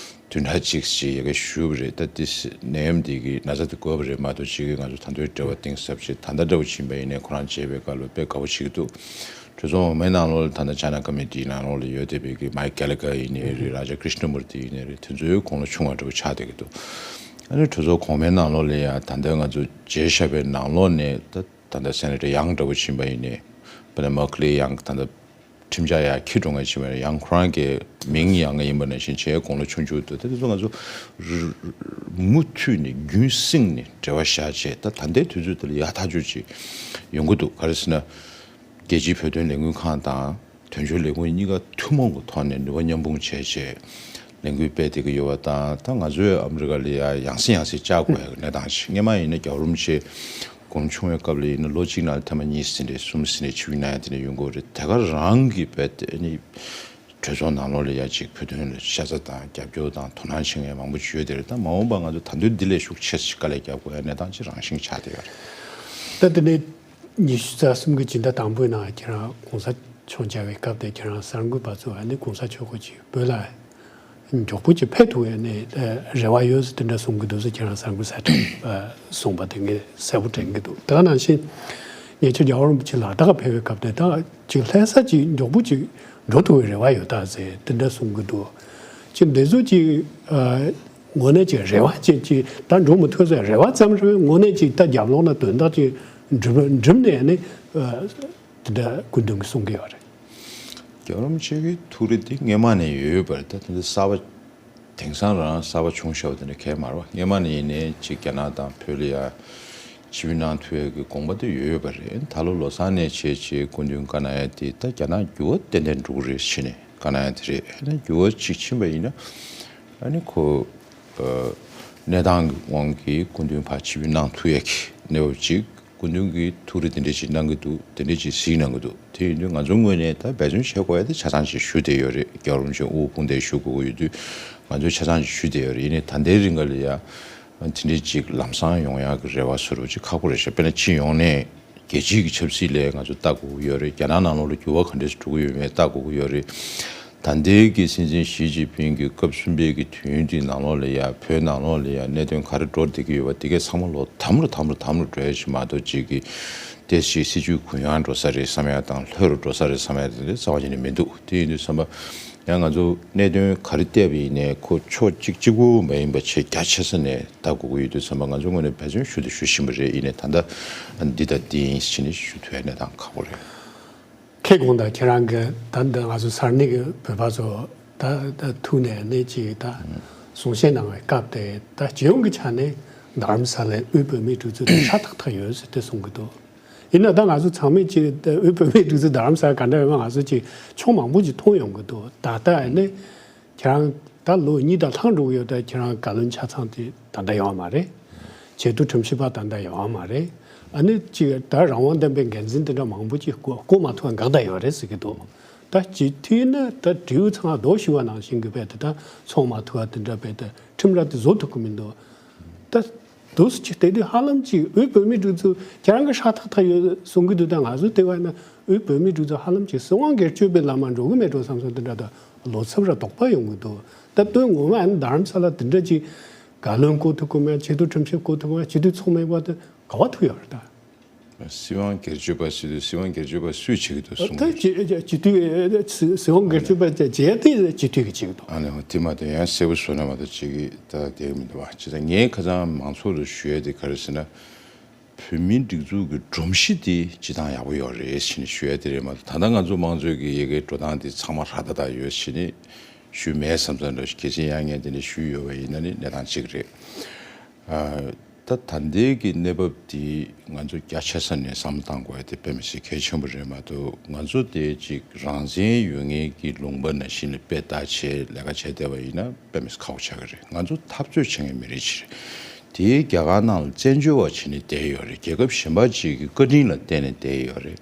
བདུན་ཕྲག་གཅིག་ཅིག་ཡ་གི་བཞུགས་པ་རེད། ད་དེ་ནད་ཡམས་འདི་གི་ན་ཚ་དེ་འགོས་པ་རེད་མ་གཏོགས་ཅིག་གི་ང་ཚོ་ད་དུང་འབྲེལ་བ་གཏིང་ཟབ་བྱས། ད་ལྟ་འདྲ་བོ་ཕྱིན་པ་ཡིན་ནའི་ཁོ་རང་མཇལ་བའི་སྐབས་ལ་དཔེ་དགའ་པོ་བྱེད་ཀྱི་འདུག་གྲོས་ཚོགས་འོག་མའི་ནང་ལོགས་ལ་ད་ལྟ་ཅ་ན་ཀ་མི་ཊིའི་ནང་ལོགས་ལ་ཡོད་བསྡད་པའི་གི་མའིག་གྷེ་ལི་གྷར་ཡིན་ནའི་རེད། རཱ་ཇ་ཀྲིཤ་ན་མུར་ཏི་ཡིན་ནའི་རེད། དེ་ཚོའི་དགུང་ལོ་ཆུང་བ་འདྲ་བོ་ཆགས་བསྡད་ཀྱི་འདུག་ཨ་ནི་གྲོས་ཚོགས་གོང་མའི་ནང་ལོགས་ལ་ཡང་ད་ལྟ་ང་ཚོ་མཇལ་བཞག་པའི་ནང་ལོགས་ནས་ད་ད་ལྟ་སེ་ནེ་ཊར་ཡང་འདྲ་བོ་ཕྱིན་པ་ཡིན་ནའི་དཔེར་ན་མཱ་ཁི་ལི་ཡང་ད་ལྟ་ཁྲིམས་འཆར་ཡང་འཁྱེར་འགྲོ་མཁན་ཕྱིན་པ་ཡིན་ནའི་ཡང་ཁོ་རང་གི་མིང་ཡང་ཡིན་པ་ནང་བཞིན་བྱས་དགུང་ལོ་ཆུང་ཆུང་འདུག་ད་དེ་ཚོ་ང་ཚོ་ར་མུ་མཐུད་ནས་རྒྱུན་བསྲིངས་ནས་འབྲེལ་བ་བཞག་བྱས་ད་ད་ལྟའི་དུས་ཚོད་འདི་ལ་ཡག་ཐག་ཆོད་ཅིག་ཡོང་གི་འདུག་ག་རེ་ཟེར་ན། རྒྱལ་སྤྱིའི་བོད་དོན་ལས་འགུལ་ཁང་དང་དོན་གཅོད་ལས་ཁུངས་གཉིས་ཀ་ཐུན་མོང་གི་ཐོག་ནས་ནུས་པ་མཉམ་སྤུངས་བྱས་བྱས་ལས་འགུལ་སྤེལ་བསྡད་ཀྱི་ཡོད་པ་དང་། ད་ང་ཚོས་ཨ་མི་རི་ཀ་ལ་ཡ་ཡང་སེ་ཡང་སེ་བཅར་དགོས་ཡ་གི་གནས་སྟངས་ཤིག་སྔས་མ་ཡིན་ན་རྒྱལ་བ་རིན་པོ་ཆེ་དགུང་ཆུང་བའི་སྐབས་ལ་ཡིན་ན་ལོ་གཅིག་ནང་ལ་ཐེངས་མ་གཉིས་ཟིན་རེད། གསུམ་ཟིན་རེད། ཆིབས་བསྒྱུར་གནང་ཡ་དེ་འདྲ་ཡོང་གི་ཡོད་རེད། དེ་ག་རང་གི་རྦད་དེ་ནི་གྲོས་ཚོགས་ནང་ལོགས་ལ་ཡ་ཅིག་བོད་དོན་ལ་ཤ་ཚ་དང་རྒྱབ་སྐྱོར་དང་དོ་སྣང་བྱེད་མཁན་མང་པོ་ཅིག་ཡོད་དེ་རེད། ད་མ་འོངས་པ་ང་ཚོ་ད་དུང་འདི་ལས་ཤུགས་ཆེ་ཞིག་དཀའ་ལས་རྒྱག་དགོས་ཡ་གནས་སྟངས་ཅིག་རང་བཞིན་ཆགས་བསྡད་ཡོད་རེད། ད་དེ་ནས་ཉི་ཤུ་རྩ་གསུམ་གྱི་སྤྱི་ཟླ་དང་པོའི་ནང་ཁྱེད་རང་གོང་ས་མཆོག་མཇལ་བའི་སྐབས་དེ་ཁྱེད་རང་གསར་འགོད་པ་ཚོ་ཨ་ནི་གོང་ས་མཆོག་གིས་ཅིག་བོད་ལ་མགྱོགས་པོ་ཅིག་ཕེབས་ཐུབ་ཡ་ནི་རེ་བ་ཡོད་ཟེར་དེ་འདྲ་གསུང་གི་འདུག་ཟེར་ཁྱེད་རང་གསར་འགོད་གསལ་བསྒྲགས་གསུངས་པ་དེ་ངས་གསལ་པོ་དྲན་གྱི་འདུག་དེ་ག་ནང་བཞིན་ཉེ་ཆར་རྒྱལ་བ་རིན་པོ་ཆེ་ལ་དྭགས་ཕེབས་པའི་སྐབས་དེ་ད་ཅིག་ལྷ་ས་ཅིག་མགྱོགས་པོ་ཅིག་འགྲོ་ཐུབ་པའི་རེ་བ་ཡོད་ད་ཟེར་དེ་འདྲ་གསུང་གི་འདུག་ཅིག་འདི་ཚོ་ཅིག་ཨ་དངོས་གནས་ཅིག་རེ་བ་ཅིག་ཅིག་ད་འགྲོ་མི་ཐུབ་ཟེར་རེ་བ་ཙམ་རེད། དངོས་གནས་ཅིག་ད་རྒྱབ་ལོགས་ན་དོན་དག་ཅིག་འགྲུབ་འགྲུབ་ནས་ནི་ཨ་དེ་འདྲ་སྐུ་མདུན་གྱིས་གསུང་གི་ཡོད་རེད། རྒྱལ་བ་རིན་པོ་ཆེ་གི་ཐུགས་རེ་འདི་སྔས་མ་ནས་ཡོད་ཡོད་པ་རེད། ད་དེ་འདྲ་གསར་པ་དེང་སང་རང་གསར་པ་བྱུང་ཤག་པ་དེ་འདྲ་གང་ཡང་མ་རེད་པ། སྔས་མ་ནས་ཡིན་ནའི་ཅིག་རྒྱ་ནག་དང་བོད་ལ་ཡ་ཆིབས་བསྒྱུར་གནང་ཐུབ་ཡས་ཀྱི་དགོངས་པ་དེ་ཡོད་ཡོད་པ་རེད། ད་ལོ་ལོ་གསར་ནས་བྱས་བྱས་སྐུ་མདུན་བཀའ་གནང་ཡས་དེ་ད་རྒྱ་ནག་འགྱུར་བ་ཏན་ཏན་འགྲོ་གི་རེད་ཕྱིན་ནས་བཀའ་གནང་ཡས་དེ་རེད། ཨ་ནི་འགྱུར་བ་ཅིག་ཕྱིན་པ་ཡིན་ན་ཨ་ནི་ཁོ་ཨ་གནས་སྟངས་ཀྱི་དབང་གིས་སྐུ་མདུན་ཕར་ཆིབས་བསྒྱུར་གནང་ཐུབ་ཡས་ཀྱི་གནས་བབ་ཅིག་སྐུ་མདུན་གྱིས་ཐུགས་རེ་དེ་འདྲ་ཅིག་གནང་གི་འདུག་དེ་འདྲ་ཅིག་གཟིགས་གནང་གི་འདུག་དེ་ཡིན་དུས་ང་ཚོའི་ངོས་ནས་ད་འབད་བརྩོན་བྱེད་དགོས་ཡ་དེ་ཆ་ཚང་ཅིག་ཞུ་བསྡད་ཡོད་རེད། རྒྱལ་བ་རིན་པོ་ཆེ་དབུ་དཔུང་སྡེ་ཞུ་དགོས་ཀྱི་ཡོད་དུས་ང་ཚོས་ཆ་ཚང་ཅིག་ཞུ་བསྡད་ཡོད་རེད། ཡིན་ནའི་ད་ལྟའི་རིང་ག་ལ་ཡ་དེ་འདྲ་ཅིག་ལམ་སང་ཡོང་ཡག་གི་རེ་བ་བཟོ་འདྲ་ཅིག་ཁག་པོ་རེད་ཤག་དཔེར་ན་སྤྱི་ཡོངས་ནས་རྒྱལ་སྤྱིའི་གི་ཆབ་སྲིད་ལ་ང་ཚོ་ལྟ་དགོས་ཀྱི་ཡོད་རེད། རྒྱ་ནག་ནང་ལོགས་ལ་འགྱུར་བ་ག་འདྲ་ཞིག་འགྲོ་གི་ཡོད་མེད་ལྟ་དགོས་ཀྱི་ཡོད་རེད། ད་ལྟའི་གི་སྲིད་འཛིན་ཞི་ཅིན་ཕིང་གི་སྐབས་གསུམ་པའི་གི་དུས་ཡུན་དེའི་ནང་ལོགས་ལ་ཡ་བོད་ནང་ལོགས་ལ་ཡ་གནད་དོན་ག་རེ་འགྲོ་བསྡད་ཀྱི་ཡོད་པ་དེ་གས་ཚང་མ་ལོག་དམ་རུ་དམ་རུ་དམ་རུ་འགྲོ་ཡ་ཞིག་མ་གཏོགས་ཅིག་གི་ཏོག་ཙམ་སྲིད་ཇུས་གུ་ཡངས་འགྲོ་ས་རེད་བསམ་ཡ་དང་ལྷོད་རུ་འགྲོ་ས་རེད་བསམ་ཡ་དེ་འདྲ་རྩ་བ་ཉིད་ནས་མི་འདུག་དེ་ཡིན་དུས་ཙམ་པ་ཡང་ང་ཚོ་གནད་དོན་ག་རེ་བལྟས་པ་ཡིན་ནའི་ཁོ་ཕྱོགས་གཅིག་གཅིག་པུ་མ་ཡིན་པ་ཆེས་རྒྱ་ཆེ་ས་ནས་ལྟ་དགོས་ཀྱི་ཡོད་དུས་ཙམ་པ་ང་ཚོའི་ངོས་ནས་འབད་བརྩོན་ཞུ་དང་ཞུ་བཞིན་པ་རེད། ཡིན་ནའི་ད་ལྟ་འདི་དང་འདི་ཡིན་ཟེར་ནས་ཞུ་ཐུབ་ཡ་གནས་སྟངས་ཁག་པོ་རེད། ཁེ་གོང་དང་ཁྱེད་རང་གི་ད་འདི་ང་ཚོ་ས་གནས་ཀྱི་བོད་པ་ཚོ་ད་ད་ཐུག་ནས་གནས་ཀྱི་ད་གསུང་བཤད་གནང་བའི་སྐབས་དེ་ད་སྤྱི་ཡོངས་ཀྱི་ཆ་ནས་རྡ་རམ་ས་ལའི་དབུས་བོད་མིའི་སྒྲིག་འཛུགས་དེ་ཧྲ་ཐག་ཐག་ཡོད་ཟེར་དེ་གསུང་གི་འདུག་ཡིན་ན་ད་ང་ཚོ་ཚང་མས་ཀྱི་དབུས་བོད་མིའི་སྒྲིག་འཛུགས་རྡ་རམ་ས་ལ་ག་འདྲ་ཡོད་མེད་ང་ཚོ་ཀྱི་ཕྱོགས་མང་པོ་ཅིག་མཐོང་ཡོང་གི་འདུག་ད་ལྟ་ནས་ཁྱེད་རང་ད་ལོ་གཉིས་དང་ལྷག་འགྲོ་གི་ཡོད། ད་ཁྱེད་རང་བཀའ་བློན་ཆ་ཚང་དེ་ད་ལྟ་ཡོད་མ་རེད། ཆེས་མཐོའི་ཁྲིམས་ཞིབ་པ་ད་ལྟ་ཡོད་མ་རེད། ཨ་ནི་ཅིག་ད་རང་དབང་ལྡན་པའི་འགན་འཛིན་དེ་འདྲ་མང་པོ་ཅིག་བསྐོ་བསྐོ་མ་ཐུབ་པ་འགག་བསྡད་ཡོད་རེད་ཟེར་གི་འདུག་ད་སྤྱི་འཐུས་ནི་ད་དྲེའུ་ཚང་རྡོ་ཞུ་བ་ནང་བཞིན་གི་རྦད་དེ་ད་ཚོང་མ་ཐུབ་པ་དེ་འདྲ་རྦད་དེ་ཁྲིམས་ར་དེ་བཟོ་ཐུབ་གི་མི་འདུག་ད་དུས་སུ་ཅིག་དེ་དུས་ཧ་ལམ་ཅིག་དབུས་བོད་མིའི་སྒྲིག་འཛུགས་ཁྱེད་རང་གི་ཧྲ་ཐག་ཐག་ཡོད་གསུང་གི་འདུག་ད་ང་ཚོ་ལྟ་བ་ན་དབུས་བོད་མིའི་སྒྲིག་འཛུགས་ཧ་ལམ་ཅིག་སྲིད་དབང་སྒེར་གཅོད་པའི་ལམ་མ་འགྲོ་གི་མེད་འགྲོ་བསམ་སོང་། དེ་འདྲ་ད་བློ་འཚབ་ར་དོགས་པ་ཡོང་གི་འདུག་ད་དོན་ངོ་མ་ཨ་ནི་རྡ་རམ་ས་ལ་དེ་འདྲ་ཅིག་བཀའ་བློན་བསྐོ་ཐུབ་གི་མེད། ཆེས་མཐོའི་ཁྲིམས་ཞིབ་བསྐོ་ཐུབ་གི་མེད། སྤྱི་འཐུས་ཚོགས་མེད་པ་དེ་ག་བ་ཐུག་ཡོད་རེད་ད། སྲིད་དབང་སྒེར་གཅོད་པ་ཟེར་དུས་སྲིད་དབང་སྒེར་གཅོད་པ་སུས་བྱེད་ཀྱི་འདུག་གསུང་ད་གི། སྤྱི་སྤྱི་འཐུས་སྲིད་དབང་སྒེར་གཅོད་པ་བྱས་བྱས་ཏེ་སྤྱི་འཐུས་ཀྱིས་བྱེད་ཀྱི་འདུག་ཨ་ནི་དེ་མ་གཏོགས་ཡང་གསལ་པོ་བཟོ་ན་མ་གཏོགས་བྱེད་ཀྱི་ད་བསྡད་ཀྱི་མི་འདུག་བ། བྱས་ཙང་ངས་ཁ་སང་མང་ཚོགས་ལ་ཞུ་ཡ་དེ་ག་རེ་ཟེར་ན། བོད་མིའི་སྒྲིག་འཛུགས་ཀྱི་སྒྲོམ་གཞི་དེ་སྤྱི་བཏང་ཡག་པོ་ཡོད་རེད་ཟེར་ནས་ཞུ་ཡ་དེ་རེད་མ་གཏོགས། ད་ལྟ་ང་ཚོ་དམངས་གཙོའི་གི་ཡ་གིའི་འགྲོ་སྟངས་དེ་ཚང་མ་ཧྲ་ཏག་ཏག་ཡོད་ཟེར་ནས་ཞུས་མེད་བསམ་བསམ་འདྲ་ཞིག་གལ་སྲིད་ཡང་ངས་དེ་འདྲ་ཞུས་ཡོད་པ་ཡིན་ན་ནི་གནས་སྟངས་གཅིག་རེད། ཨ། ད་ད་ལྟའི་གི་གནས་བབ་འདི་ང་ཚོ་རྒྱ་ཆེ་ས་ནས་བསམ་བློ་བཏང་དགོས་ཡ་དེ་དཔེ་མི་སྲིད་གལ་ཆེན་པོ་རེད་མ་གཏོགས། ང་ཚོ་དེ་ཅིག་རང་བཙན་ཡོད་མཁན་གྱི་ལུང་པ་ནང་བཞིན་ལ་དཔེ་ལྟ་བྱས་ལས་ཀ་བྱས་བསྡད་པ་ཡིན་ན་དཔེ་མི་སྲིད་ཁག་པོ་ཆགས་ཀྱི་རེད། ང་ཚོ་འཐབ་རྩོད་བྱེད་མཁན་མི་རིགས་ཤིག་རེད། དེའི་རྒྱ་གར་ནང་ལ་བཙན་བྱོལ་བ་བྱས་ནས་བསྡད་ཡོད་རེད། རྒྱལ་ཁབ་གཞན་པ་ཅིག་གི་བཀའ་དྲིན་ལ་བརྟེན་ནས་བསྡད་ཡོད་རེད།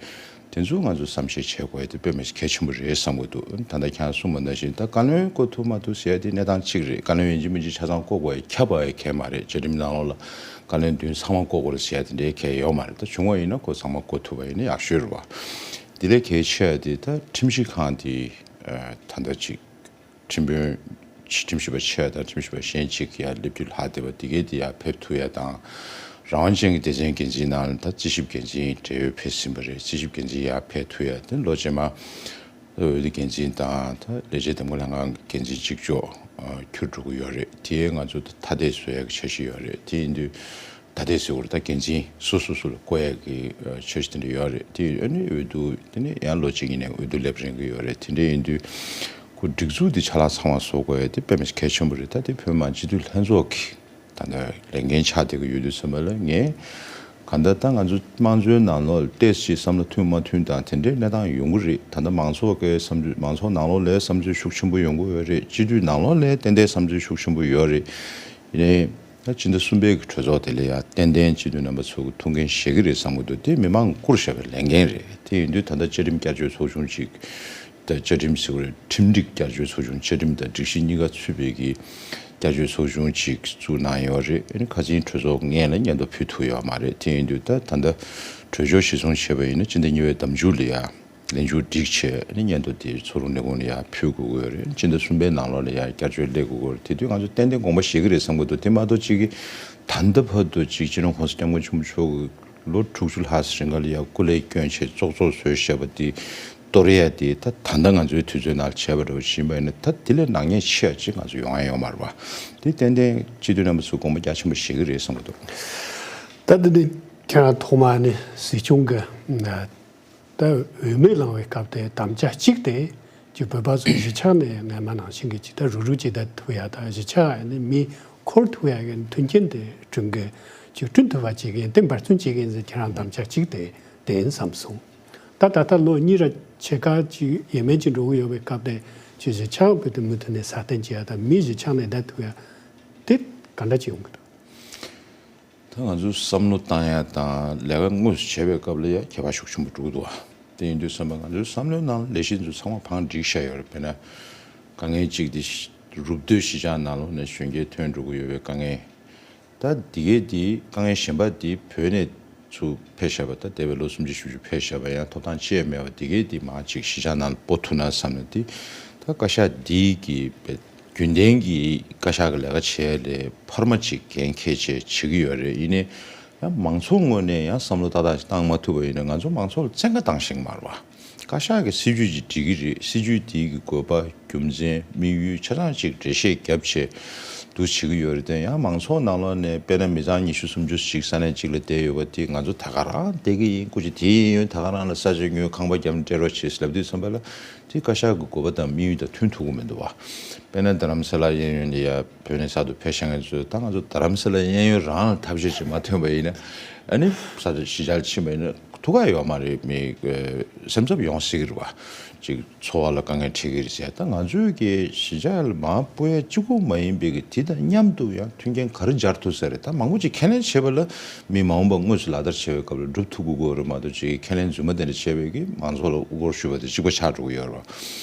དེ་ཚོ་ང་ཚོ་བསམ་ཤེས་བྱེད་དགོས་ཡ་དེ་དཔེ་མི་སྲིད་གལ་ཆེན་པོ་རེད་བསམ་གྱི་འདུག་ད་ལྟ་ཁྱེད་རང་གསུངས་པ་ནང་བཞིན་ད་བཀའ་བློན་བསྐོ་ཐུབ་མ་ཐུབ་ཟེར་ཡ་དེ་གནས་སྟངས་གཅིག་རེད། བཀའ་བློན་ཡིན་གཅིག་མིན་གཅིག་ཆ་ཚང་བསྐོ་དགོས་ཡ་ཁྱབ་པ་ཡ་གལ་མ་རེད། བཅའ་ཁྲིམས་ནང་ལོགས་ལ་བཀའ་བློན་བདུན་ཚང་མ་བསྐོ་དགོས་རེད་ཟེར་ཡ་དེ་འདྲའི་གལ་ཡོད་མ་རེད། ད་བྱུང་བ་ཡིན་ན་ཁོ་ཚང་མ་བསྐོ་ཐུབ་པ་ཡིན་ན་ཡག་ཤོས་རེད་བ། དེ་ལས་གལ་ཆེ་བ་དེ་ད་ཁྲིམས་ཞིབ་ཁང་དེ་ད་ལྟ་ཅིག་ཁྲིམས་དཔོན་ཁྲིམས་ཞིབ་པ་ཆེ་བ་དང་ཁྲིམས་ཞིབ་པ་གཞན་གཅིག་ཡར་སླེབས་རྒྱུ་ལྷག་བསྡད་པ་དེ་གས་དེ་ཡར་ཕེབས་ཐུབ་ཡ་དང་། རང་དབང་ཅན་གྱི་སྡེ་ཚན་འགན་འཛིན་ནང་ལ་ད་རྩིས་ཞིབ་འགན་འཛིན་བགྲེས་ཡོལ་ཕེབས་ཟིན་པ་རེད། རྩིས་ཞིབ་འགན་འཛིན་ཡར་ཕེབས་ཐུབ་ཡ་དེ་ལོ་རྗེས་མ་འོས་བསྡུ་འགན་འཛིན་དང་ད་ལས་བྱེད་འདེམས་བསྐོ་ལྷན་ཁང་གི་འགན་འཛིན་གཅིག་ལྕོགས་འཁྱུར་འགྲོ་གི་ཡོད་རེད། དེ་ང་ཚོ་ད་ཐ་དད་བཟོ་ཡ་གི་འཆར་གཞི་ཡོད་རེད། དེ་ཡིན་དུས་ད་ལྟའི་ཟེར་བར་ད་འགན་འཛིན་སོ་སོ་སོ་ལ་བསྐོ་ཡ་གི་འཆར་གཞི་དེ་འདྲ་ཡོད་རེད། དེ་ཨ་ནི་འོས་བསྡུ་དེ་ནི་ཡང་ལོ་གཅིག་གཉིས་ནས་འོས་བསྡུ་སླེབས་རན་གི་ཡོད་རེད། དེ་འདྲ་ཡིན་དུས་ཁོ་སྒྲིག་འཛུགས་འདི་ཆ་ལག་ཚང་མ་བཟོ་དགོས་ཡ་དེ་དཔེ་མི་གལ་ཆེན་པོ་རེད། ད་དེ་བོད་མི་མང་སྤྱི་འཐུས་ལྷན་ཚོགས་ཀྱི་ད་ལྟ་ལས་འགན་ཆགས་བསྡད་ཀྱི་ཡོད་དུས་ཙམ་པ་ལ་ངས་གང་ལྟར་ད་ང་ཚོ་དམངས་གཙོའི་ནང་ལོགས་ལ་ཏོག་ཙམ་བསམ་བློ་མཐུན་མ་མཐུན་དང་དེ་འདྲའི་གནས་སྟངས་ཡོང་གི་རེད། ད་ལྟ་མང་ཚོགས་ཀྱི་བསམ་ཚུལ་མང་ཚོགས་ནང་ལོགས་ལ་བསམ་ཚུལ་ཤུགས་ཆེན་པོ་ཡོང་གི་ཡོད་རེད། སྤྱི་འཐུས་ནང་ལོགས་ལ་ཏན་ཏན་བསམ་ཚུལ་ཤུགས་ཆེན་པོ་ཡོད་རེད། ཡིན་ནའི། ད་སྤྱི་ཟླ་གསུམ་པའི་གི་གྲོས་ཚོགས་དེ་ལ་ཡང་ཏན་ཏན་སྤྱི་འཐུས་རྣམ་པ་ཚོ་གི་ཐུགས་འགན་བཞེས་ཀྱི་རེད་བསམ་གྱི་འདུག་དེ་མི་མང་བཀུར་བཞག་པའི་ལས་འགན་རེད། དེ་ཡིན་དུས་ད་ལྟ་བཅའ་ཁྲིམས་བསྐྱར་བཅོས་ཚོགས་ཆུང་ཅིག་ད་བཅའ་ཁྲིམས་ཟེར་བ་རེད། ཁྲིམས་སྒྲིག་བསྐྱར་བཅོས་ཚོགས་ཆུང་། བཅའ་ཁྲིམས་དང་སྒྲིག་གཞི་གཉིས་ཀ་ཚུད་པའི་གི་བསྐྱར་བཅོས་ཚོགས་ཆུང་ཅིག་བཙུགས་གནང་ཡོད་རེད། ཨ་ནི་ཁ་སང་གྲོས་ཚོགས་སྔོན་ལ་སྙན་ཐོ་ཕུལ་ཐུབ་ཡོད་མ་རེད། དེ་ཡིན་དུས་ད་ད་ལྟ་གྲོས་ཆོད་གཞིར་བཟུང་བྱས་པ་ཡིན་ན་སྤྱི་ཟླ་གཉིས་པའི་ཟླ་མཇུག་ལ་ཡང་ལས་འགུལ་སྒྲིག་བྱས། ཨ་ནི་སྙན་ཐོ་དེ་ཚོགས་རུང་ལས་ཁུངས་ལ་ཡར་ཕུལ་དགོས་ཀྱི་ཡོད་རེད། སྤྱི་ཟླ་གསུམ་པའི་ནང་ལོགས་ལ་ཡར་བསྐྱར་བཅོས་སླེབས་དགོས་ཀྱི་ཡོད་རེད། དེ་དུས་ང་ཚོ་ཏན་ཏན་དགོངས་པ་བཞེས་ཀྱི་རེད་བསམ་གྱི་འདུག་དེ་མ་གཏོགས་གཅིག་གིས་ད་ལྟ་བར་དུ་གཅིག་སྤྱི་ནོར་༸གོང་ས་༸སྐྱབས་མགོན་ཆེན་པོ་མཆོག་གིས་ལོ་དྲུག་ཅུ་ལྷག་ཙམ་རིང་ག་ལ་ཡར་སྐུ་ལས་བསྐྱོན་བྱས་ཙོག་ཙོག་བཟོས་བཞག་པ་དེ་གཏོར་ཡ་དེ་ད་ད་ལྟ་ང་ཚོའི་དུས་ཚོད་ནང་བྱས་པ་འདྲ་བོ་ཞིག་ཡིན་པ་ཡིན་ན་ད་དེ་ལས་ནག་ཉེས་ཆེ་བ་ཅིག་ང་ཚོ་ཡོང་ཡ་ཡོད་མ་རེད་པ། དེ་ཏན་ཏན་སྤྱི་འཐུས་རྣམ་པ་ཚོས་དགོངས་པ་རྒྱ་ཆེན་པོ་བཞེས་ཀྱི་རེད་བསམ་གྱི་འདུག་ད་དེ་ནི་ཁྱེད་རང་ཐོག་མ་ནི་སྲིད་སྐྱོང་གི་ད་འོས་མི་བླང་བའི་སྐབས་དེ་དམ་བཅའ་གཅིག་དེ་ཅིག་བོད་པ་ཚོ་གཞིས་ཆགས་ནས་སྔ་མ་ནང་བཞིན་གྱི་ཅིག་ད་རུག་རུག་ཅིག་ད་ཐུབ་ཡ་དང་གཞིས་ཆགས་ནི་མི་འཁོར་ཐུབ་ཡ་གི་མཐུན་རྐྱེན་དེ་བསྐྲུན་གི་ཅིག་བསྐྲུན་ཐུབ་པ་བྱེད་གི་ཡིན། དེ་འབད་བརྩོན་བྱེད་གི་ཡིན་ཟེར་ཁྱེད་རང་དམ་བཅའ་གཅིག་དེ་དེ་ཡིན་བསམ་སོང་། ད་ད་ལྟ་ལོ་གཉིས་ར་ཕྱེད་ཀ་ཅིག་ཡས་མས་ཅིག་འགྲོ་གི་ཡོད་པའི་སྐབས་དེ་ཅིག་གཞིས་ཆགས་བོད་དུ་མུ་མཐུད་ནས་སྲ་བརྟན་བྱེད་ཡ་དང་མི་གཞིས་ཆགས་ནས་བསྡད་ཐུབ་ཡ་དེ་ག་འདྲ་ཅིག་ཡོང་གི་འདུག་ད་ང་ཚོས་བསམ་བློ་བཏང་ཡ་དང་ལས་ཀ་དངོས་སུ་བྱེད་པའི་སྐབས་ལ་ཡ་ཁྱད་པར་ཤུགས་ཆེན་པོ་འགྲོ་གི་འདུག་བ། དེ་ཡིན་དུས་བསམ་པ་ང་ཚོའི་བསམ་བློའི་ནང་ལས་གཞི་ཚོ་ཚང་མ་བང་སྒྲིག་བཞག་ཡོད་རེད། དཔེར་ན་དཀའ་ངལ་གཅིག་དེ་རུབ་སྡོད་གཞིས་ཆགས་ནང་ལོགས་ནས་གཞོན་སྐྱེས་ཐོན་འགྲོ་གི་ཡོད་པའི་དཀའ་ངལ། ད་འདི་གས་འདི་དཀའ་ངལ་གཞན་པ་འདི་བོད་ནས་ཚུར་ཕེབས་བཞག་པ་ད་འདས་པའི་ལོ་སུམ་ཅུ་བཞི་བཅུ་ཕེབས་བཞག་པ་ཡང་ཐོབ་ཐང་ཅི་ཡང་མེད་པ་འདི་གས་འདི་མང་ཅིག་གཞིས་ཆགས་ནང་ལ་སྤོ་ཐུབ་ན་བསམ་ནས་འདི་ད་བཀའ་ཤག་འདི་གི་རྒྱུན་ལྡན་གྱི་བཀའ་ཤག་གི་ལས་ཀ་བྱེད་ཡ་ལས་འཕར་མ་ཅིག་འགན་འཁྱེར་བྱས་བྱེད་ཀྱི་ཡོད་རེད། ཡིན་ནའི་ཡང་མང་ཚོགས་ངོས་ནས་ཡང་བསམ་བློ་ཏག་ཏག་ཅིག་བཏང་མ་ཐུབ་པ་ཡིན་ན་ང་ཚོ་མང་ཚོགས་ལ་བཙན་བཀའ་བཏང་ཤེས་ཀྱི་མ་རེད་བ། བཀའ་ཤག་གི་སྲིད་ཇུས་ཅིག་སྒྲིག་གི་རེད། སྲིད་ཇུས་དེའི་གི་དགོས་པ་རྒྱུ་མཚན་དམིགས་ཡུལ་ཆ་ཚང་ཅིག་འགྲེལ་བཤད་བརྒྱབ་བྱས་འདུག་བྱེད་ཀྱི་ཡོད་རེད་དེ། ཡང་མང་ཚོགས་ནང་ལོགས་ནས་དཔེར་ན་མི་ཚང་ཉི་ཤུ་སུམ་ཅུ་ཅིག་ས་གནས་གཅིག་ལ་བསྡད་ཡོད་པ་དེ་ང་ཚོ་ད་ག་རང་བསྡད་ཀྱི་ཡིན། སྐུ་མཁྱེན་དེ་ཡིན་ཡོད་ད་ག་རང་ལ་ས་ཆ་ཉོས་ཁང་པ་བརྒྱབ་ནས་སྤྲད་རོགས་བྱེད་ལབ་དུས་ཙམ་པ་ལ་དེ་བཀའ་ཤག་གི་དགོས་པ་དང་དམིགས་ཡུལ་དང་མཐུན་ཐུབ་ཀྱི་མི་འདུག་བ། དཔེར་ན་རྡ་རམ་ས་ལ་གཡས་གཡོན་ལ་ཡ་བོད་ནས་གསར་དུ་ཕེབས་ཤག་མཁན་ཚོས་ད་ང་ཚོ་རྡ་རམ་ས་ལ་གཡས་གཡོན་རང་ལ་ཐབས་ཤེས་ཅིག་མ་ཐོན་པ་ཡིན་ན་ཨ་ནི་ས་ཆ་གཞིས་ཆགས་ལ་ཕྱིན་པ་ཡིན་ན། ཐུགས་ཁག་ཡོད་མ་རེད། མི་སེམས་འཚབ་ཡོང་སྲིད་ཀྱི་རེད་བ། ཅིག་འཚོ་བ་ལ་དཀའ་ངལ་འཕྲད་ཀྱི་རེད་ཟེར། ད་ང་ཚོའི་གི་གཞིས་ཆགས་ལ་མར་སྤོ་ཡ་གཅིག་པུ་མ་ཡིན་པའི་གི་དེ་དང་མཉམ་དུ་ཡང་མཐུན་རྐྱེན་ག་རེ་སྦྱར་ཐུབ་ས་རེད། ད་མང་པོ་ཅིག་ཁས་ལེན་བྱེད་པ་ལ་མི་མ་འོངས་པ་དངོས་སུ་ལག་བསྟར་བྱེད་པའི་སྐབས་ལ་སྒྲུབ་ཐུབ་དགོས་ཀྱི་རེད་མ་གཏོགས་ཅིག་ཁས་ལེན་རྫུན་མ་དེ་འདྲ་བྱས་པའི་གི་མང་ཚོགས་ལ་དབུ་སྐོར་ཞུས་པ་དེ་གཅིག་པ་ཆགས་འགྲོ་གི་ཡོད་རེད་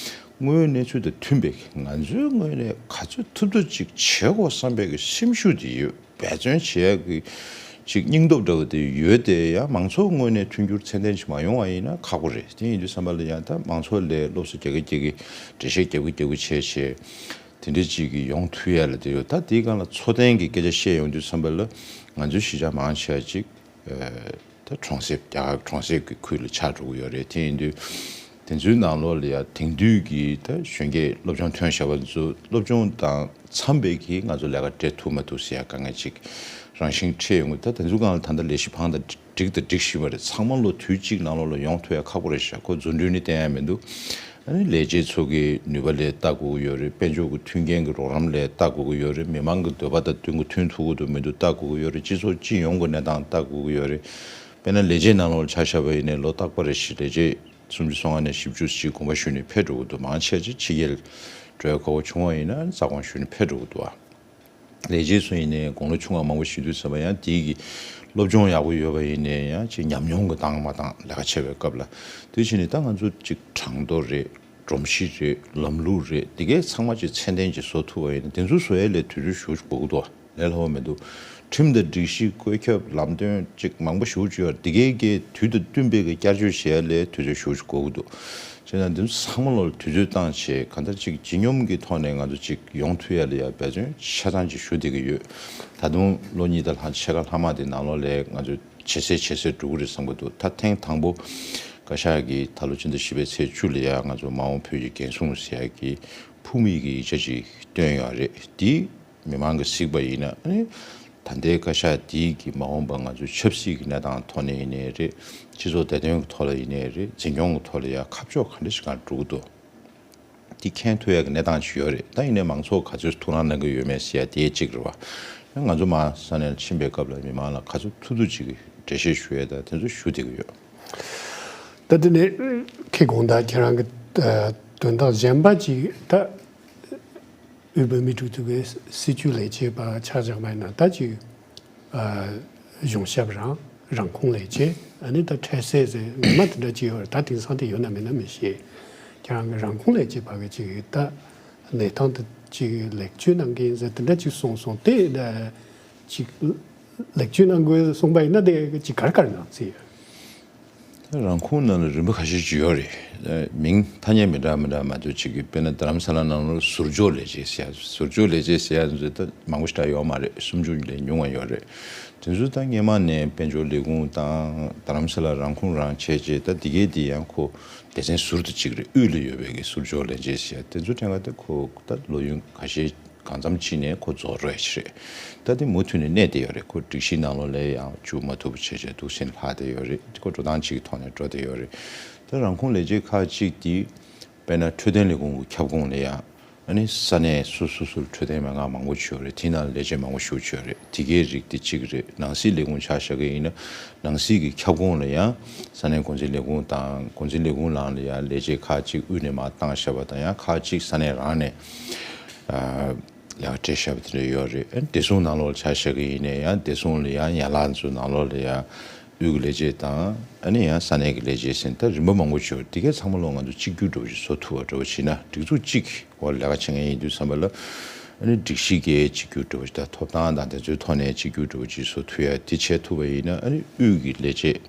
བ། དངོས་ཡོད་གནས་ཚུལ་དང་མཐུན་པའི་གི་ང་ཚོའི་ངོས་ནས་ག་ཚོད་ཐུབ་ཐུབ་ཅིག་བྱེད་དགོས་བསམ་པའི་གི་སེམས་ཤུགས་དེ་ཡོད། འབད་བརྩོན་བྱེད་ཡག་གི་ཅིག་སྙིང་སྟོབས་འདྲ་བོ་དེ་ཡོད་དེ་ཡང་མང་ཚོགས་ངོས་ནས་མཐུན་འགྱུར་ཚད་ལྡན་ཞིག་མ་ཡོང་བ་ཡིན་ན་ཁག་པོ་རེད། དེ་ཡིན་དུས་བསམ་པ་ལ་ཡང་ད་མང་ཚོགས་ལ་སློབ་གསོ་རྒྱག་གི་རྒྱག་གི་འགྲེལ་བཤད་རྒྱབ་གི་རྒྱབ་གི་བྱས་བྱས་དེ་འདྲ་ཅིག་གི་ཡོང་ཐུབ་ཡ་ལ་དེ་ཡོད། ད་དེའི་སྒང་ལ་འཚོ་རྟེན་གྱི་སྐད་ཆ་བཤད་ཡོང་དུས་བསམ་པ་ལ་ང་ཚོའི་གཞིས་ཆགས་མང་ཆེ་བ་ཅིག་ཨ་ ད་གྲོང་གསེབ་རྒྱ་གར་གྲོང་གསེབ་ཀྱི་ཁུལ་ལ་ཆགས་འགྲོ་གི་ཡོད་རེད། དེ་ཡིན་དུས་དེ་ཚོའི་ནང་ལོགས་ལ་ཡ་དེང་དུས་ཀྱི་ད་གཞོན་སྐྱེས་སློབ་སྦྱོང་ཐོན་བཞག་པ་ཚོ་སློབ་སྦྱོང་དང་འཚམས་པའི་གི་ང་ཚོ་ལས་ཀ་སྤྲད་ཐུབ་མ་ཐུབ་ཟེར་ཡ་དཀའ་ངལ་ཅིག་རང་བཞིན་འཕྲད་ཡོང་གི། ད་དེ་ཚོ་སྒང་ལ་ད་ལྟ་ལས་གཞི་འཕངས་དང་འགྲིག་དང་འགྲིག་བཞིན་པ་རེད། ཚང་མ་ལོ་དུས་གཅིག་ནང་ལོགས་ལ་ཡོང་ཐུབ་ཡ་ཁག་པོ་རེད་ཤག་ཁོ་རྫུ་འཕྲུལ་ནི་བསྟན་ཡ་མི་འདུག་ཨ་ནི་ལས་བྱེད་ཚོ་གི་ནུས་པ་ལ་ལྟ་དགོས་ཀྱི་ཡོད་རེད། དཔལ་འབྱོར་གྱི་མཐུན་རྐྱེན་གྱི་རོགས་རམ་ལ་ལྟ་དགོས་ཀྱི་ཡོད་རེད། མི་མང་གི་འདོད་པ་དང་མཐུན་གྱི་མཐུན་ཐུབ་ཀྱི་འདུག་མི་འདུག་ལྟ་དགོས་ཀྱི་ཡོད་རེད། སྤྱི་ཚོགས་སྤྱི་ཡོངས་ཀྱི་གནས་སྟངས་ལྟ་དགོས་ཀྱི་ཡོད་རེད། དཔེར་ན་ལས་བྱེད་ནང་ལོགས་ལ་ཆ་བཞག་པ་ཡིན་ནའི་ལོ་རྟག་པར་རེ་བཞིན་ལས་བྱེད་སུམ་ཅུ་སོ་ལྔ་ནས་བཞི་བཅུ་ཞིག་དགོངས་པ་ཞུས་ནས་ཕེབས་འགྲོ་གི་འདུག་མང་ཆེ་ཆེ་ཕྱི་རྒྱལ་འགྲོ་ཡ་ཁག་པོ་བྱུང་བ་ཡིན་ན་རྩ་དགོངས་ཞུས་ནས་ཕེབས་འགྲོ་གི་འདུག་ཨ། ལས་བྱེད་ཚོ་ཡིན་ནའི་དགུང་ལོ་ཆུང་བ་མང་པོ་ཞིག་འདུག་ཟེར་བ་ཡང་དེའི་གི་སློབ་སྦྱོང་ཡག་པོ་ཡོད་པ་ཡིན་ནའི་ཡང་ཅིག་ཉམས་མྱོང་གི་བཏང་མ་བཏང་ལས་ཀ་བྱེད་པའི་སྐབས་ལ། དེ་བྱས་ནས་ད་ང་ཚོ་ཅིག་གྲངས་ཐོ་རེད། སྒྲོམ་གཞི་རེད། ལམ་ལུགས་རེད། དེ་གའི་ཚང་མ་ཅིག་ཚད་ལྡན་ཅིག་བཟོ་ཐུབ་པ་ཡིན་ན་དེ་ཚོ་བཟོ་ཡ་ལས་དུས་ཚོད་ཞེ་པོ་ཅིག་འགོར་གི་འདུག་ལས་སླ་པོ་མི་འདུག་ཁྲིམས་དང་སྒྲིག་གཞི་བཀོད་ཁྱབ་ལམ་སྟོན་ཅིག་མང་པོ་ཞེ་པོ་ཅིག་ཡོད་རེད། དེ་གའི་གི་དུས་དང་བསྟུན་པའི་གི་བསྐྱར་བཅོས་བྱེད་ཡ་ལས་དུས་ཚོད་ཞེ་པོ་ཅིག་འགོར་གི་འདུག་བྱས་ན་འདི་ཚོ་ཚང་མ་ལོར་དུས་ཚོད་བཏང་བྱས་གང་ལྟར་ཅིག་ལྗིད་སྙོམས་ཀྱི་ཐོག་ནས་ང་ཚོ་ཅིག་ཡོང་ཐུབ་ཡ་ལ་ཡ་འབད་བརྩོན་ཆ་ཚང་ཅིག་ཞུ་བསྡད་ཀྱི་ཡོད། ད་དུང་ལོ་གཉིས་དང་ལྷག་ཕྱེད་ཀ་ལྷག་མ་དེ་ནང་ལོགས་ལ་ང་ཚོ་ཇེ་གསལ་ཇེ་གསལ་འགྲོ་གི་རེད་བསམ་གྱི་འདུག་ད་ཐེངས་དང་པོ་བཀའ་ཤག་གིས་ད་ལོ་ཕྱི་ཟླ་བཞི་པའི་ཚེས་བཅུ་ལ་ཡ་ང་ཚོ་མ་འོངས་བོད་ཀྱི་འགན་སྲུང་ཟེར་ཡ་གི་ཕུགས་དམིགས་ཀྱི་ཡིག་ཆ་ཅིག་བཏོན་ཡོད་རེད། དེ་མི་མང་གིས་གཟིགས་པ་ཡིན་ན་ཨ་ནི་ད་ལྟའི་བཀའ་ཤག་འདིའི་གི་མ་འོངས་པ་ང་ཚོའི་ཆབ་སྲིད་ཀྱི་གནས་སྟངས་ཐོག་ནས་ཡིན་ནའི་རེད། སྤྱི་ཚོགས་བདེ་དོན་གྱི་ཐོག་ལ་ཡིན་ནའི་རེད། འཛིན་སྐྱོང་གི་ཐོག་ལ་ཡ་ཁ་ཕྱོགས་ག་འདྲ་ཞིག་སྒང་འགྲོ་གི་འདུག་འདི་མཁྱེན་ཐུབ་ཡ་གི་གནས་སྟངས་ཅིག་ཡོད་རེད། ད་ཡིན་ནའི་མང་ཚོགས་ག་ཚོད་ཐུགས་སྣང་གནང་གི་ཡོད་མེད་ཟེར་ཡ་དེ་གཅིག་རེད་བ། ང་ཚོ་མར་ས་གནས་ལ་ཕྱིན་པའི་སྐབས་ལ་མི་མང་ལ་ག་ཚོད་ཐུབ་ཐུབ་ཅིག་གི་འགྲེལ་བཤད་ཞུ་ཡ་ད་དེ་ཚོ་ཞུ་བསྡད་ཀྱི་ཡོད། ད་དེ་ནས་ཁྱེད་དགོངས་དག་ཁྱེད་རང་གི་ཨ་དོན་དག་གཞན་པ་ཅིག་ད་དབུས་བོད་མིའི་སྒྲིག་འཛུགས་ཀྱི་སྲིད་བྱུས་ལས་བྱེད་པ་ཆ་བཞག་པ་ཡིན་ན་ད་ཅིག་ཨ་གཞུང་ཞབས་རང་རང་ཁོངས་ལས་བྱེད་ཨ་ནི་ད་འཕྲལ་སེལ་ཟེར་ངོ་མ་དེ་འདྲ་ཅིག་ཡོད་རེད། ད་དེང་སང་དེ་ཡོད་ན་མེད་ན་མི་ཤེས། ཁྱེད་རང་གི་རང་ཁོངས་ལས་བྱེད་པ་གི་ཅིག་ད་གནས་སྟངས་དེ་ཅིག་ལེགས་བཅོས་གནང་གི་ཡིན་ཟེར་དེ་འདྲ་ཅིག་གསུངས་སོང་། དེ་ད་ཅིག་ལེགས་བཅོས་གནང་དགོས་གསུངས་པ་ཡིན་ན་དེ་ཅིག་ག་རེ་ག་རེ་གནང་རྩིས་ཡོད། ད་རང་ཁོངས་ནང་ལ་རིམ་པ་ཁ་ཤས་ཅིག་ཡོད་རེད། ཨ་མིང་ཐ་སྙད་མི་འདྲ་མི་འདྲ་མ་གཏོགས་ཅིག་གི། དཔེར་ན་རྡ་རམ་ས་ལ་ནང་ལ་ཟུར་འཇོག་ལས་བྱེད་ཟེར་ཡ། ཟུར་འཇོག་ལས་བྱེད་ཟེར་ཡ་ཚོ་ད་མང་པོ་ཞེ་དྲག་ཡོད་མ་རེད། སུམ་ཅུ་ལས་ཉུང་བ་ཡོད་རེད། དེ་ཚོ་ད་སྔོན་མ་ནས་དཔལ་འབྱོར་ལས་ཁུངས་དང་རྡ་རམ་ས་ལ་རང་ཁོངས་རང་བྱས་བྱས་ད་འདི་གའི་འདི་ཡང་ཁོ་སྡེ་ཚན་ཟུར་དུ་གཅིག་རེད། དབུས་ལ་ཡོད་པའི་གི་ཟུར་འཇོག་ལས་བྱེད་ཟེར་ཡ་དེ་ཚོ་ཐད་ཀར་ད་ཁོ་ད་ལོ་ཡུན་ཁ་ཤས་གང་འཚམ་ཕྱིན་ནས་ཁོ་རྫོགས་འགྲོ་ཡ་ཅིག་རེད། ད་དེ་མུ་མཐུད་ནས་གནས་བསྡད་ཡོད་རེད། ཁོ་སྒྲིག་གཞི་ནང་ལོགས་ལ་ཡང་འཇུག་མ་ཐུབ་པ་བྱས་བྱས་འདུག་སེ་ལྷག་བསྡད་ཡོད་རེད། ཁོ་འགྲོ་སྟངས་གཅིག་གི་ཐོག་ནས་འགྲོ་བསྡད་ཡོད་རེད། ད་རང་ཁོངས་ལས་བྱེད་ཁག་ཅིག་དེ་དཔེར་ན་འཕྲོད་བསྟེན་ལས་ཁུངས་ཀྱི་ཁྱབ་ཁོངས་ལ་ཡང་ཨ་ནི་ས་གནས་སོ་སོ་སོར་འཕྲོད་བསྟེན་སྨན་ཁང་མང་པོ་ཅིག་ཡོད་རེད། དེའི་ནང་ལ་ལས་བྱེད་མང་པོ་ཞེ་པོ་ཅིག་ཡོད་རེད། དེ་གའི་རིགས་དེ་གཅིག་རེད། ནང་སྲིད་ལས་ཁུངས་ཆ་བཞག་གི་ཡིན་ན་ནང་སྲིད་ཀྱི་ཁྱབ་ཁོངས་ལ་ཡང་ས་གནས་འགོ་འཛིན་ལས་ཁུངས་དང་། འགོ་འཛིན་ལས་ཁུངས་ནང་ལ་ཡང་ལས་བྱེད་ཁག་ཅིག་དབུས་ནས་མར་བཏང་བཞག་པ་དང་། ཡང་ཁག་ཅིག་ས་གནས་རང་ནས་ཨ་ལས་ཀ་སྤྲད་བཞག་པ་དེ་འདྲ་ཡོད་རེད། ཨ་ནི་བདེ་སྲུང་ནང་ལོགས་ལ་ཆ་བཞག་གི་ཡིན་ནའི་ཡང་བདེ་སྲུང་ལ་ཡང་ཡན་ལག་ཚོའི་ནང་ལོགས་ལ་ཡང་དབུས་ཀྱི་ལས་བྱེད་དང་ཨ་ནི་ཡང་ས་གནས་ཀྱི་ལས་བྱེད་ཟེར་ད་རིམ་པ་མང་པོ་ཅིག་ཡོད་རེད། དེ་གའི་ཚང་མ་ལོག་ང་ཚོ་གཅིག་གྱུར་འདྲ་པོ་ཞིག་བཟོ་ཐུབ་པ་འདྲ་པོ་བྱས་ན། སྒྲིག་འཛུགས་གཅིག་གི་འོག་ལས་ཀ་བྱེད་མཁན་ཡིན་དུས་ཙམ་པ་ལ་ཨ་ནི་སྒྲིག་གཞི་གི་གཅིག་གྱུར་འདྲ་པོ་ཞིག་དང་ཐོབ་ཐང་དང་དེ་ཚོའི་ཐོག་ནས་གཅིག་གྱུར་འདྲ་པོ་ཅིག་བཟོ་ཐུབ་ཡ་དེ་བྱེད་ཐུབ་པ་ཡིན་ན། ཨ་ནི་དབུས་ཀྱི་ལས་བྱེད་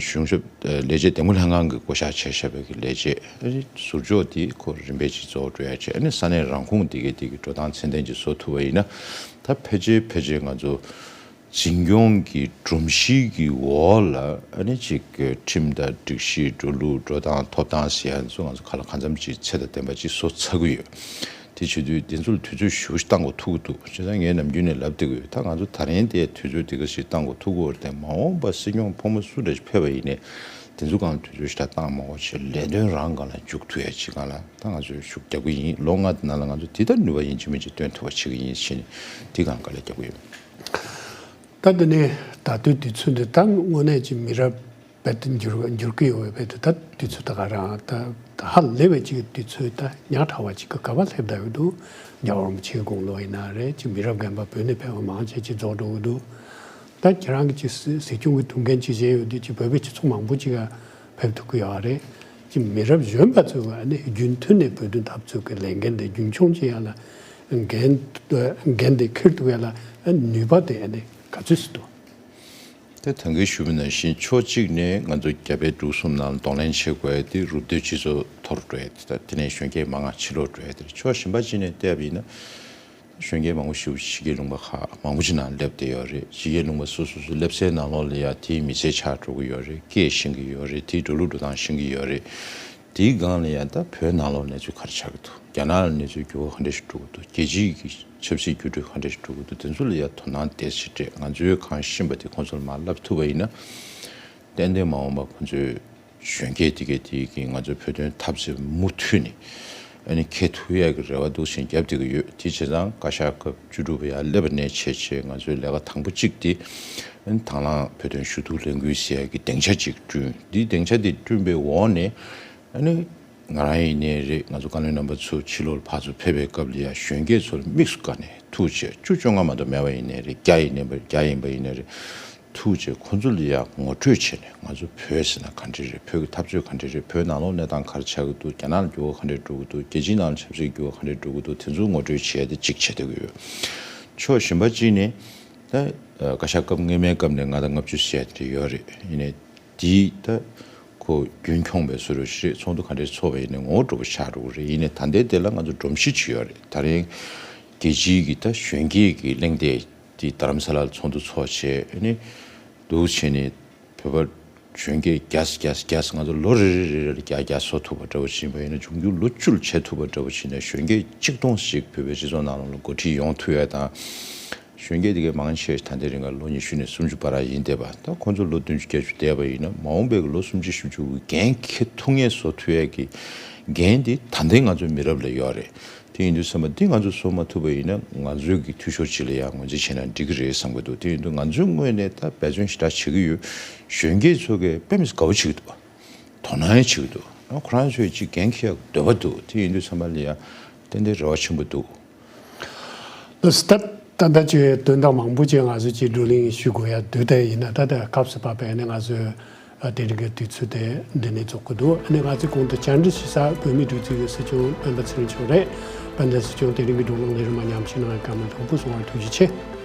གཞུང་ཞབས་ལས་བྱེད་འདེམས་བསྐོ་ལྷན་ཁང་གི་བསྐོ་བཞག་བྱས་བཞག་པའི་གི་ལས་བྱེད་ཨ་ནི་ཟུར་འཇོག་དེ་ཁོ་རིམ་པས་ཅིག་རྫོགས་འགྲོ་ཡ་བྱས། ཨ་ནི་ས་གནས་རང་ཁོངས་དེ་གའི་དེ་གི་འགྲོ་སྟངས་ཚད་ལྡན་ཅིག་བཟོ་ཐུབ་པ་ཡིན་ན། ད་ཕལ་ཆེར་ཕལ་ཆེར་ང་ཚོ་འཛིན་སྐྱོང་གི་སྒྲོམ་གཞི་གི་འོག་ལ་ཨ་ནི་ཅིག་ཁྲིམས་དང་སྒྲིག་གཞི། འགྲོ་ལུགས་འགྲོ་སྟངས་ཐོབ་ཐང་ཟེར་ཡ་ཚོ་ང་ཚོ་གང་ལ་གང་འཚམ་ཅིག་ཚད་དང་ལྡན་པ་ཅིག་བཟོ་ཚར་གི་ཡོད། དེ་བྱེད་དུས་དེ་ཚོ་ལ་དུས་ཚོད་ཞེ་པོ་ཅིག་བཏང་དགོས་ཐུག་གི་འདུག་བྱས་ཙང་ངས་ནམ་རྒྱུན་ནས་ལབ་བསྡད་ཀྱི་ཡོད། ད་ང་ཚོ་ད་རིང་དེ་དུས་ཚོད་དེ་ག་ཞིག་བཏང་དགོས་ཐུག་གི་ཡོད་རེད་དེ། མ་འོངས་པ་སྲིད་སྐྱོང་ཕོ་མོ་སུ་འདྲ་ཞིག་ཕེབས་པ་ཡིན་ནའི་དེ་ཚོ་སྒང་ལ་དུས་ཚོད་ཞེ་དྲག་བཏང་མ་དགོས་བྱས། ལས་དོན་རང་སྒང་ལ་འཇུག་ཐུབ་ཡ་ཅིག་སྒང་ལ་ད་ང་ཚོས་ཤུགས་རྒྱག་གི་ཡིན། ལོ་ལྔ་དེ་ནང་ལ་ང་ཚོ་དེ་ལྟར་ནུས་པ་ཡིན་གཅིག་མིན་གཅིག་བཏོན་ཐུབ་པ་བྱེད་ཀྱི་ཡིན་ཟེར་ནས་དེ་སྒང་དཀའ་ལས་རྒྱག་གི་ཡོད། ད་དེ་ནས་ད་ལྟའི་དུས་ཚོད་འདི་ད་དངོས་གནས་ཀྱི་མི་རབས་རྦད་དེ་འགྱུར་འགྱུར་གྱི་ཡོད་པའི་རྦད་དེ་ད་དུས་ཚོད་ད་ག་རང་ད་ད་ཧ་ལས་པའི་ཅིག་དུས་ཚོད་ད་ཉག་ཕྲ་བ་ཅིག་གི་ག་པར་སླེབས་བསྡད་ཡོད་འདུག་རྒྱལ་བ་རིན་པོ་ཆེའི་དགུང་ལོ་ཡིན་ན་རེད། ཅིག་མི་རབས་རྒན་པ་བོད་ནས་ཕེབས་པ་མང་ཆེ་ཅིག་རྫོགས་འགྲོ་གི་འདུག་ད་ཁྱེད་རང་གི་ཅིག་སྲིད་སྲིད་སྐྱོང་གི་ཐུགས་འགན་ཅིག་བཞེས་ཡོད་དུས་ཅིག་བོད་པའི་སྤྱི་ཚོགས་མང་པོ་ཅིག་ག་ཕེབས་ཐུབ་ཀྱི་ཡོད་རེད། ཅིག་མི་རབས་གཞོན་པ་ཚོས་ཨ་ནི་རྒྱུན་མཐུད་ནས་བོད་དོན་འཐབ་རྩོད་ཀྱི་ལས་འགན་དེ་རྒྱུན་འཁྱོངས་བྱེད་ཡ་ལ་འགན་འགན་དེ་འཁྱེར་ཐུབ་ཡ་ལ་ནུས་པ་དེ་ཨ་ནི་ག་ཚོད་ཅིག་འདུག་དེ་ད་གིན་ཞུས་པ་ནང་བཞིན་ཕྱོགས་གཅིག་ནས་ང་ཚོ་རྒྱ་བལ་འབྲུག་གསུམ་ནང་གདོང་ལེན་བྱེད་དགོས་ཡ་དེ་རུབ་སྡེ་སྤྱི་ཚོགས་མཐོ་རུ་འགྲོ་ཡ་དེ་དང་དེ་ནས་གཞོན་སྐྱེས་མང་ང་ཕྱི་ལོགས་འགྲོ་ཡ་དེ་རེད། ཕྱོགས་གཞན་པ་གཅིག་ནས་བལྟས་པ་ཡིན་ན། གཞོན་སྐྱེས་མང་པོ་ཞིག་ཕྱི་རྒྱལ་ལུང་པ་ཁག་མང་པོ་ཅིག་ནང་སླེབས་བསྡད་ཡོད་རེད། ཕྱི་རྒྱལ་ལུང་པ་སོ་སོ་སོ་སླེབས་སའི་ནང་ལོགས་ལ་ཡ་དེའི་མི་ཚེ་ཆགས་འགྲོ་གི་ཡོད་རེད། སྐད་ཤེས་ཀྱི་ཡོད་རེད། དེའི་འགྲོ་ལུགས་འགྲོ་སྟངས་ཤེས་ཀྱི་ཡོད་རེད། དེའི་སྒང་ལ་ཡ་ད་བོད་ནང་ལོགས་གནས་ཚུལ་ག་རེ་ཆགས་ཀྱི་འདུག་རྒྱ་ནག་ལ་གནས་ཚུལ་འགྱུར་བ་ག་འདྲ་ཞིག་འགྲོ་གི་འདུག་རྒྱལ་སྤྱིའི་གི་ཆབ་སྲིད་འགྱུར་འགྲོས་ག་འདྲ་ཞིག་འགྲོ་གི་འདུག་དེ་ཚོ་ལ་ཡ་དོ་སྣང་དེ་ཞིག་སྤྲད། ང་ཚོས་གང་ཤེས་པ་དེ་ཁོང་ཚོ་ལ་མར་བསླབ་ཐུབ་པ་ཡིན་ན། ཏན་ཏན་མ་འོངས་པ་ཁོང་ཚོས་གཞོན་སྐྱེས་དེ་གས་དེ་གིས་ང་ཚོའི་བོད་དོན་འཐབ་རྩོད་མུ་མཐུད་ནས་ཨ་ནི་འཁྱེར་ཐུབ་ཡག་གི་རེ་བ་འདུག་ཟེར་རྒྱབ་བསྡད་ཀྱི་ཡོད། དེ་བྱས་ཙང་བཀའ་ཤག་སྐབས་བཅུ་དྲུག་པ་ཡར་སླེབས་པ་ནས་བྱས་བྱས་ང་ཚོའི་ལས་ཀ་དང་པོ་གཅིག་དེ་ཨ་ནི་དང་བླངས་བོད་དོན་ཞུ་གཏུག་ལས་འགུལ་ཟེར་ཡག་གི་སྡིངས་ཆ་གཅིག་བསྐྲུན། འདིའི་སྡིངས་ཆ་དེ་བསྐྲུན་པའི་འོག་ནས་ཨ་ནི་ང་རང་ཡིན་ནའི་རེད། ང་ཚོ་བཀའ་བློན་རྣམ་པ་ཚོ་ཕྱི་ལོགས་ལ་ཕར་ཚུར་ཕེབས་པའི་སྐབས་ལ་ཡ་གཞོན་སྐྱེས་ཚོར་དམིགས་སུ་བཀར་ནས་ཐུགས་རྗེ་ཆེ། བཅུ་བཅོ་ལྔ་མ་གཏོགས་མེད་པ་ཡིན་ནའི་རེད། བརྒྱ་ཡིན་ནའི་རེད། བརྒྱ་ཡིན་པ་ཡིན་ནའི་རེད། ཐུགས་རྗེ་ཆེ། ཁོང་ཚོ་ལ་ཡ་ངོ་སྤྲོད་བྱས་ནས་ང་ཚོ་བོད་ཟེར་ན་ག་འདྲ་རེད། བོད་ཀྱི་འཐབ་རྩོད་ག་འདྲ་རེད། བོད་ནང་ལོགས་གནས་སྟངས་ག་རེ་ཆགས་ཀྱི་འདུག་རྒྱ་ནག་ལ་འགྱུར་བ་ག་འདྲ་འགྲོ་གི་འདུག་རྒྱལ་སྤྱིའི་ནང་ལ་ཆབ་སྲིད་འགྱུར་བ་ག་འདྲ་འགྲོ་གི་འདུག་དེ་ཚོ་ངོ་སྤྲོད་བྱས་ཏེ་གཅིག་བྱས་བསྡད་ཀྱི་ཡོད། ཕྱོགས་གཞན་པ་གཅིག་ནས་ད་བཀའ་ཤག་སྐབས་སྔོན་མའི་སྐབས་ནས་ལྔ་དང་ལྔ་བཅུ་ཟེར་ཡ་དེ་ཡོད་རེད། ཡིན་ནའི་དེའི་ད་ཁོ་རྒྱུན་འཁྱོངས་པའི་བཟོ་འདྲ་ཞིག་རེད། ཚོགས་འདུ་ག་འདྲས་ཚོགས་པ་ཡིན་ནའི་ངོ་བོ་འདྲ་པོ་ཆགས་འགྲོ་གི་རེད། ཡིན་ནའི་ད་ལྟའི་དེ་ལ་ང་ཚོ་སྒྲོམ་གཞི་ཅིག་ཡོད་རེད། ད་རིང་རྒྱལ་སྤྱིའི་གི་ད་གཞོན་སྐྱེས་ཀྱི་གླེང་སྟེགས་དེ་རྡ་རམ་ས་ལར་ཚོགས་འདུ་ཚོགས་བྱས་ཨ་ནི་འདུག་བྱས་ནས་བོད་པ་གཞོན་སྐྱེས་བརྒྱ་བརྒྱ་བརྒྱ་ང་ཚོ་ལོ་རེ་རེ་རེ་རེ་བརྒྱ་བརྒྱ་བཟོ་ཐུབ་པ་འདྲ་པོ་ཞིག་ཡིན་པ་ཡིན་ན། འབྱུང་འགྱུར་ལོ་བཅུ་ལ་བྱེད་ཐུབ་པ་འདྲ་པོ་ཞིག་ཡིན་ན། གཞོན་སྐྱེས་གཅིག་སྟོང་ཞིག་བོད་པའི་སྤྱི་ཚོགས་ནང་ལོགས་ལ་འགོ་ཁྲིད་ཡོང་ཐུབ་ཡ་དང་། གཞོན་སྐྱེས་དེ་གའི་མང་ཆེ་ད་ལྟའི་རིང་ག་ལོ་ཉི་ཤུ་ནས་སུམ་ཅུ་བར་ཡིན་བསྡད་པ། ད་ཁོང་ཚོ་ལོ་བདུན་ཅུ་བརྒྱད་ཅུ་བསྡད་པ་ཡིན་ན་མ་འོངས་པའི་ལོ་སུམ་ཅུ་བཞི་བཅུ་གི་འགན་འཁྱེར་ཐུབ་མཁན་བཟོ་ཐུབ་ཡ་གི་འགན་དེ་ད་ལྟའི་ང་ཚོའི་མི་རབས་ལ་ཡོད་རེད། དེ་ཡིན་དུས་ཙམ་པ་འདི་ང་ཚོས་བཟོ་མ་ཐུབ་པ་ཡིན་ན་ང་ཚོའི་གི་འཐུས་ཤོར་ཅིག་ལ་ཡང་ངོས་འཛིན་བྱས་ན་འགྲིག་གི་རེད་བསམ་གི་འདུག་དེ་ཡིན་དུས་ང་ཚོའི་ངོས་ནས་ད་འབད་བརྩོན་ཞེ་དྲག་བྱེད་ཀྱི་ཡོད། གཞོན་སྐྱེས་ཚོ་གིས་དཔེ་མི་སྲིད་དགའ་པོ་བྱེད་ཀྱི་འདུག་དོ་སྣང་ཡང་བྱེད་ཀྱི་འདུག་ཁོ་རང་ཚོས་ཅིག་འགན་འཁྱེར་ཡག་འདོད་པ་འདུག་དེ་ཡིན་དུས་ཙམ་པ་ལ་ཡང་ཏན་ཏན་རེ་བ་ཆེན་པོ་འདུག་ད་ད་ལྟ་ཅིག་དོན་དག་མང་པོ་ཅིག་ང་ཚོས་ཅིག་བགྲོ་གླེང་ཞུ་དགོས་ཡ་འདུག་དེ་ཡིན་ན་ད་ལྟ་སྐབས་སུ་བབས་པའི་ནས་ང་ཚོས་ཨ་དེ་རིང་གི་དུས་ཚོད་དེ་འདི་ནས་རྫོགས་ཀྱི་འདུག་ཨ་ནི་ང་ཚོས་གོང་དུ་བཅར་འདྲི་ཞུ་ས་བོད་མིའི་སྒྲིག་འཛུགས་ཀྱི་སྲིད་སྐྱོང་སྤེན་པ་ཚེ་རིང་མཆོག་རེད། སྤེན་པ་ཚེ་རིང་མཆོག་དེ་རིང་གི་བགྲོ་གླེང་ལས་རིམ་མ་ཉམས་ཞིག་ནང་བཀའ་མོལ་ལྷུག་པོ་གསུང་བར་ཐུགས་རྗེ་ཆེ།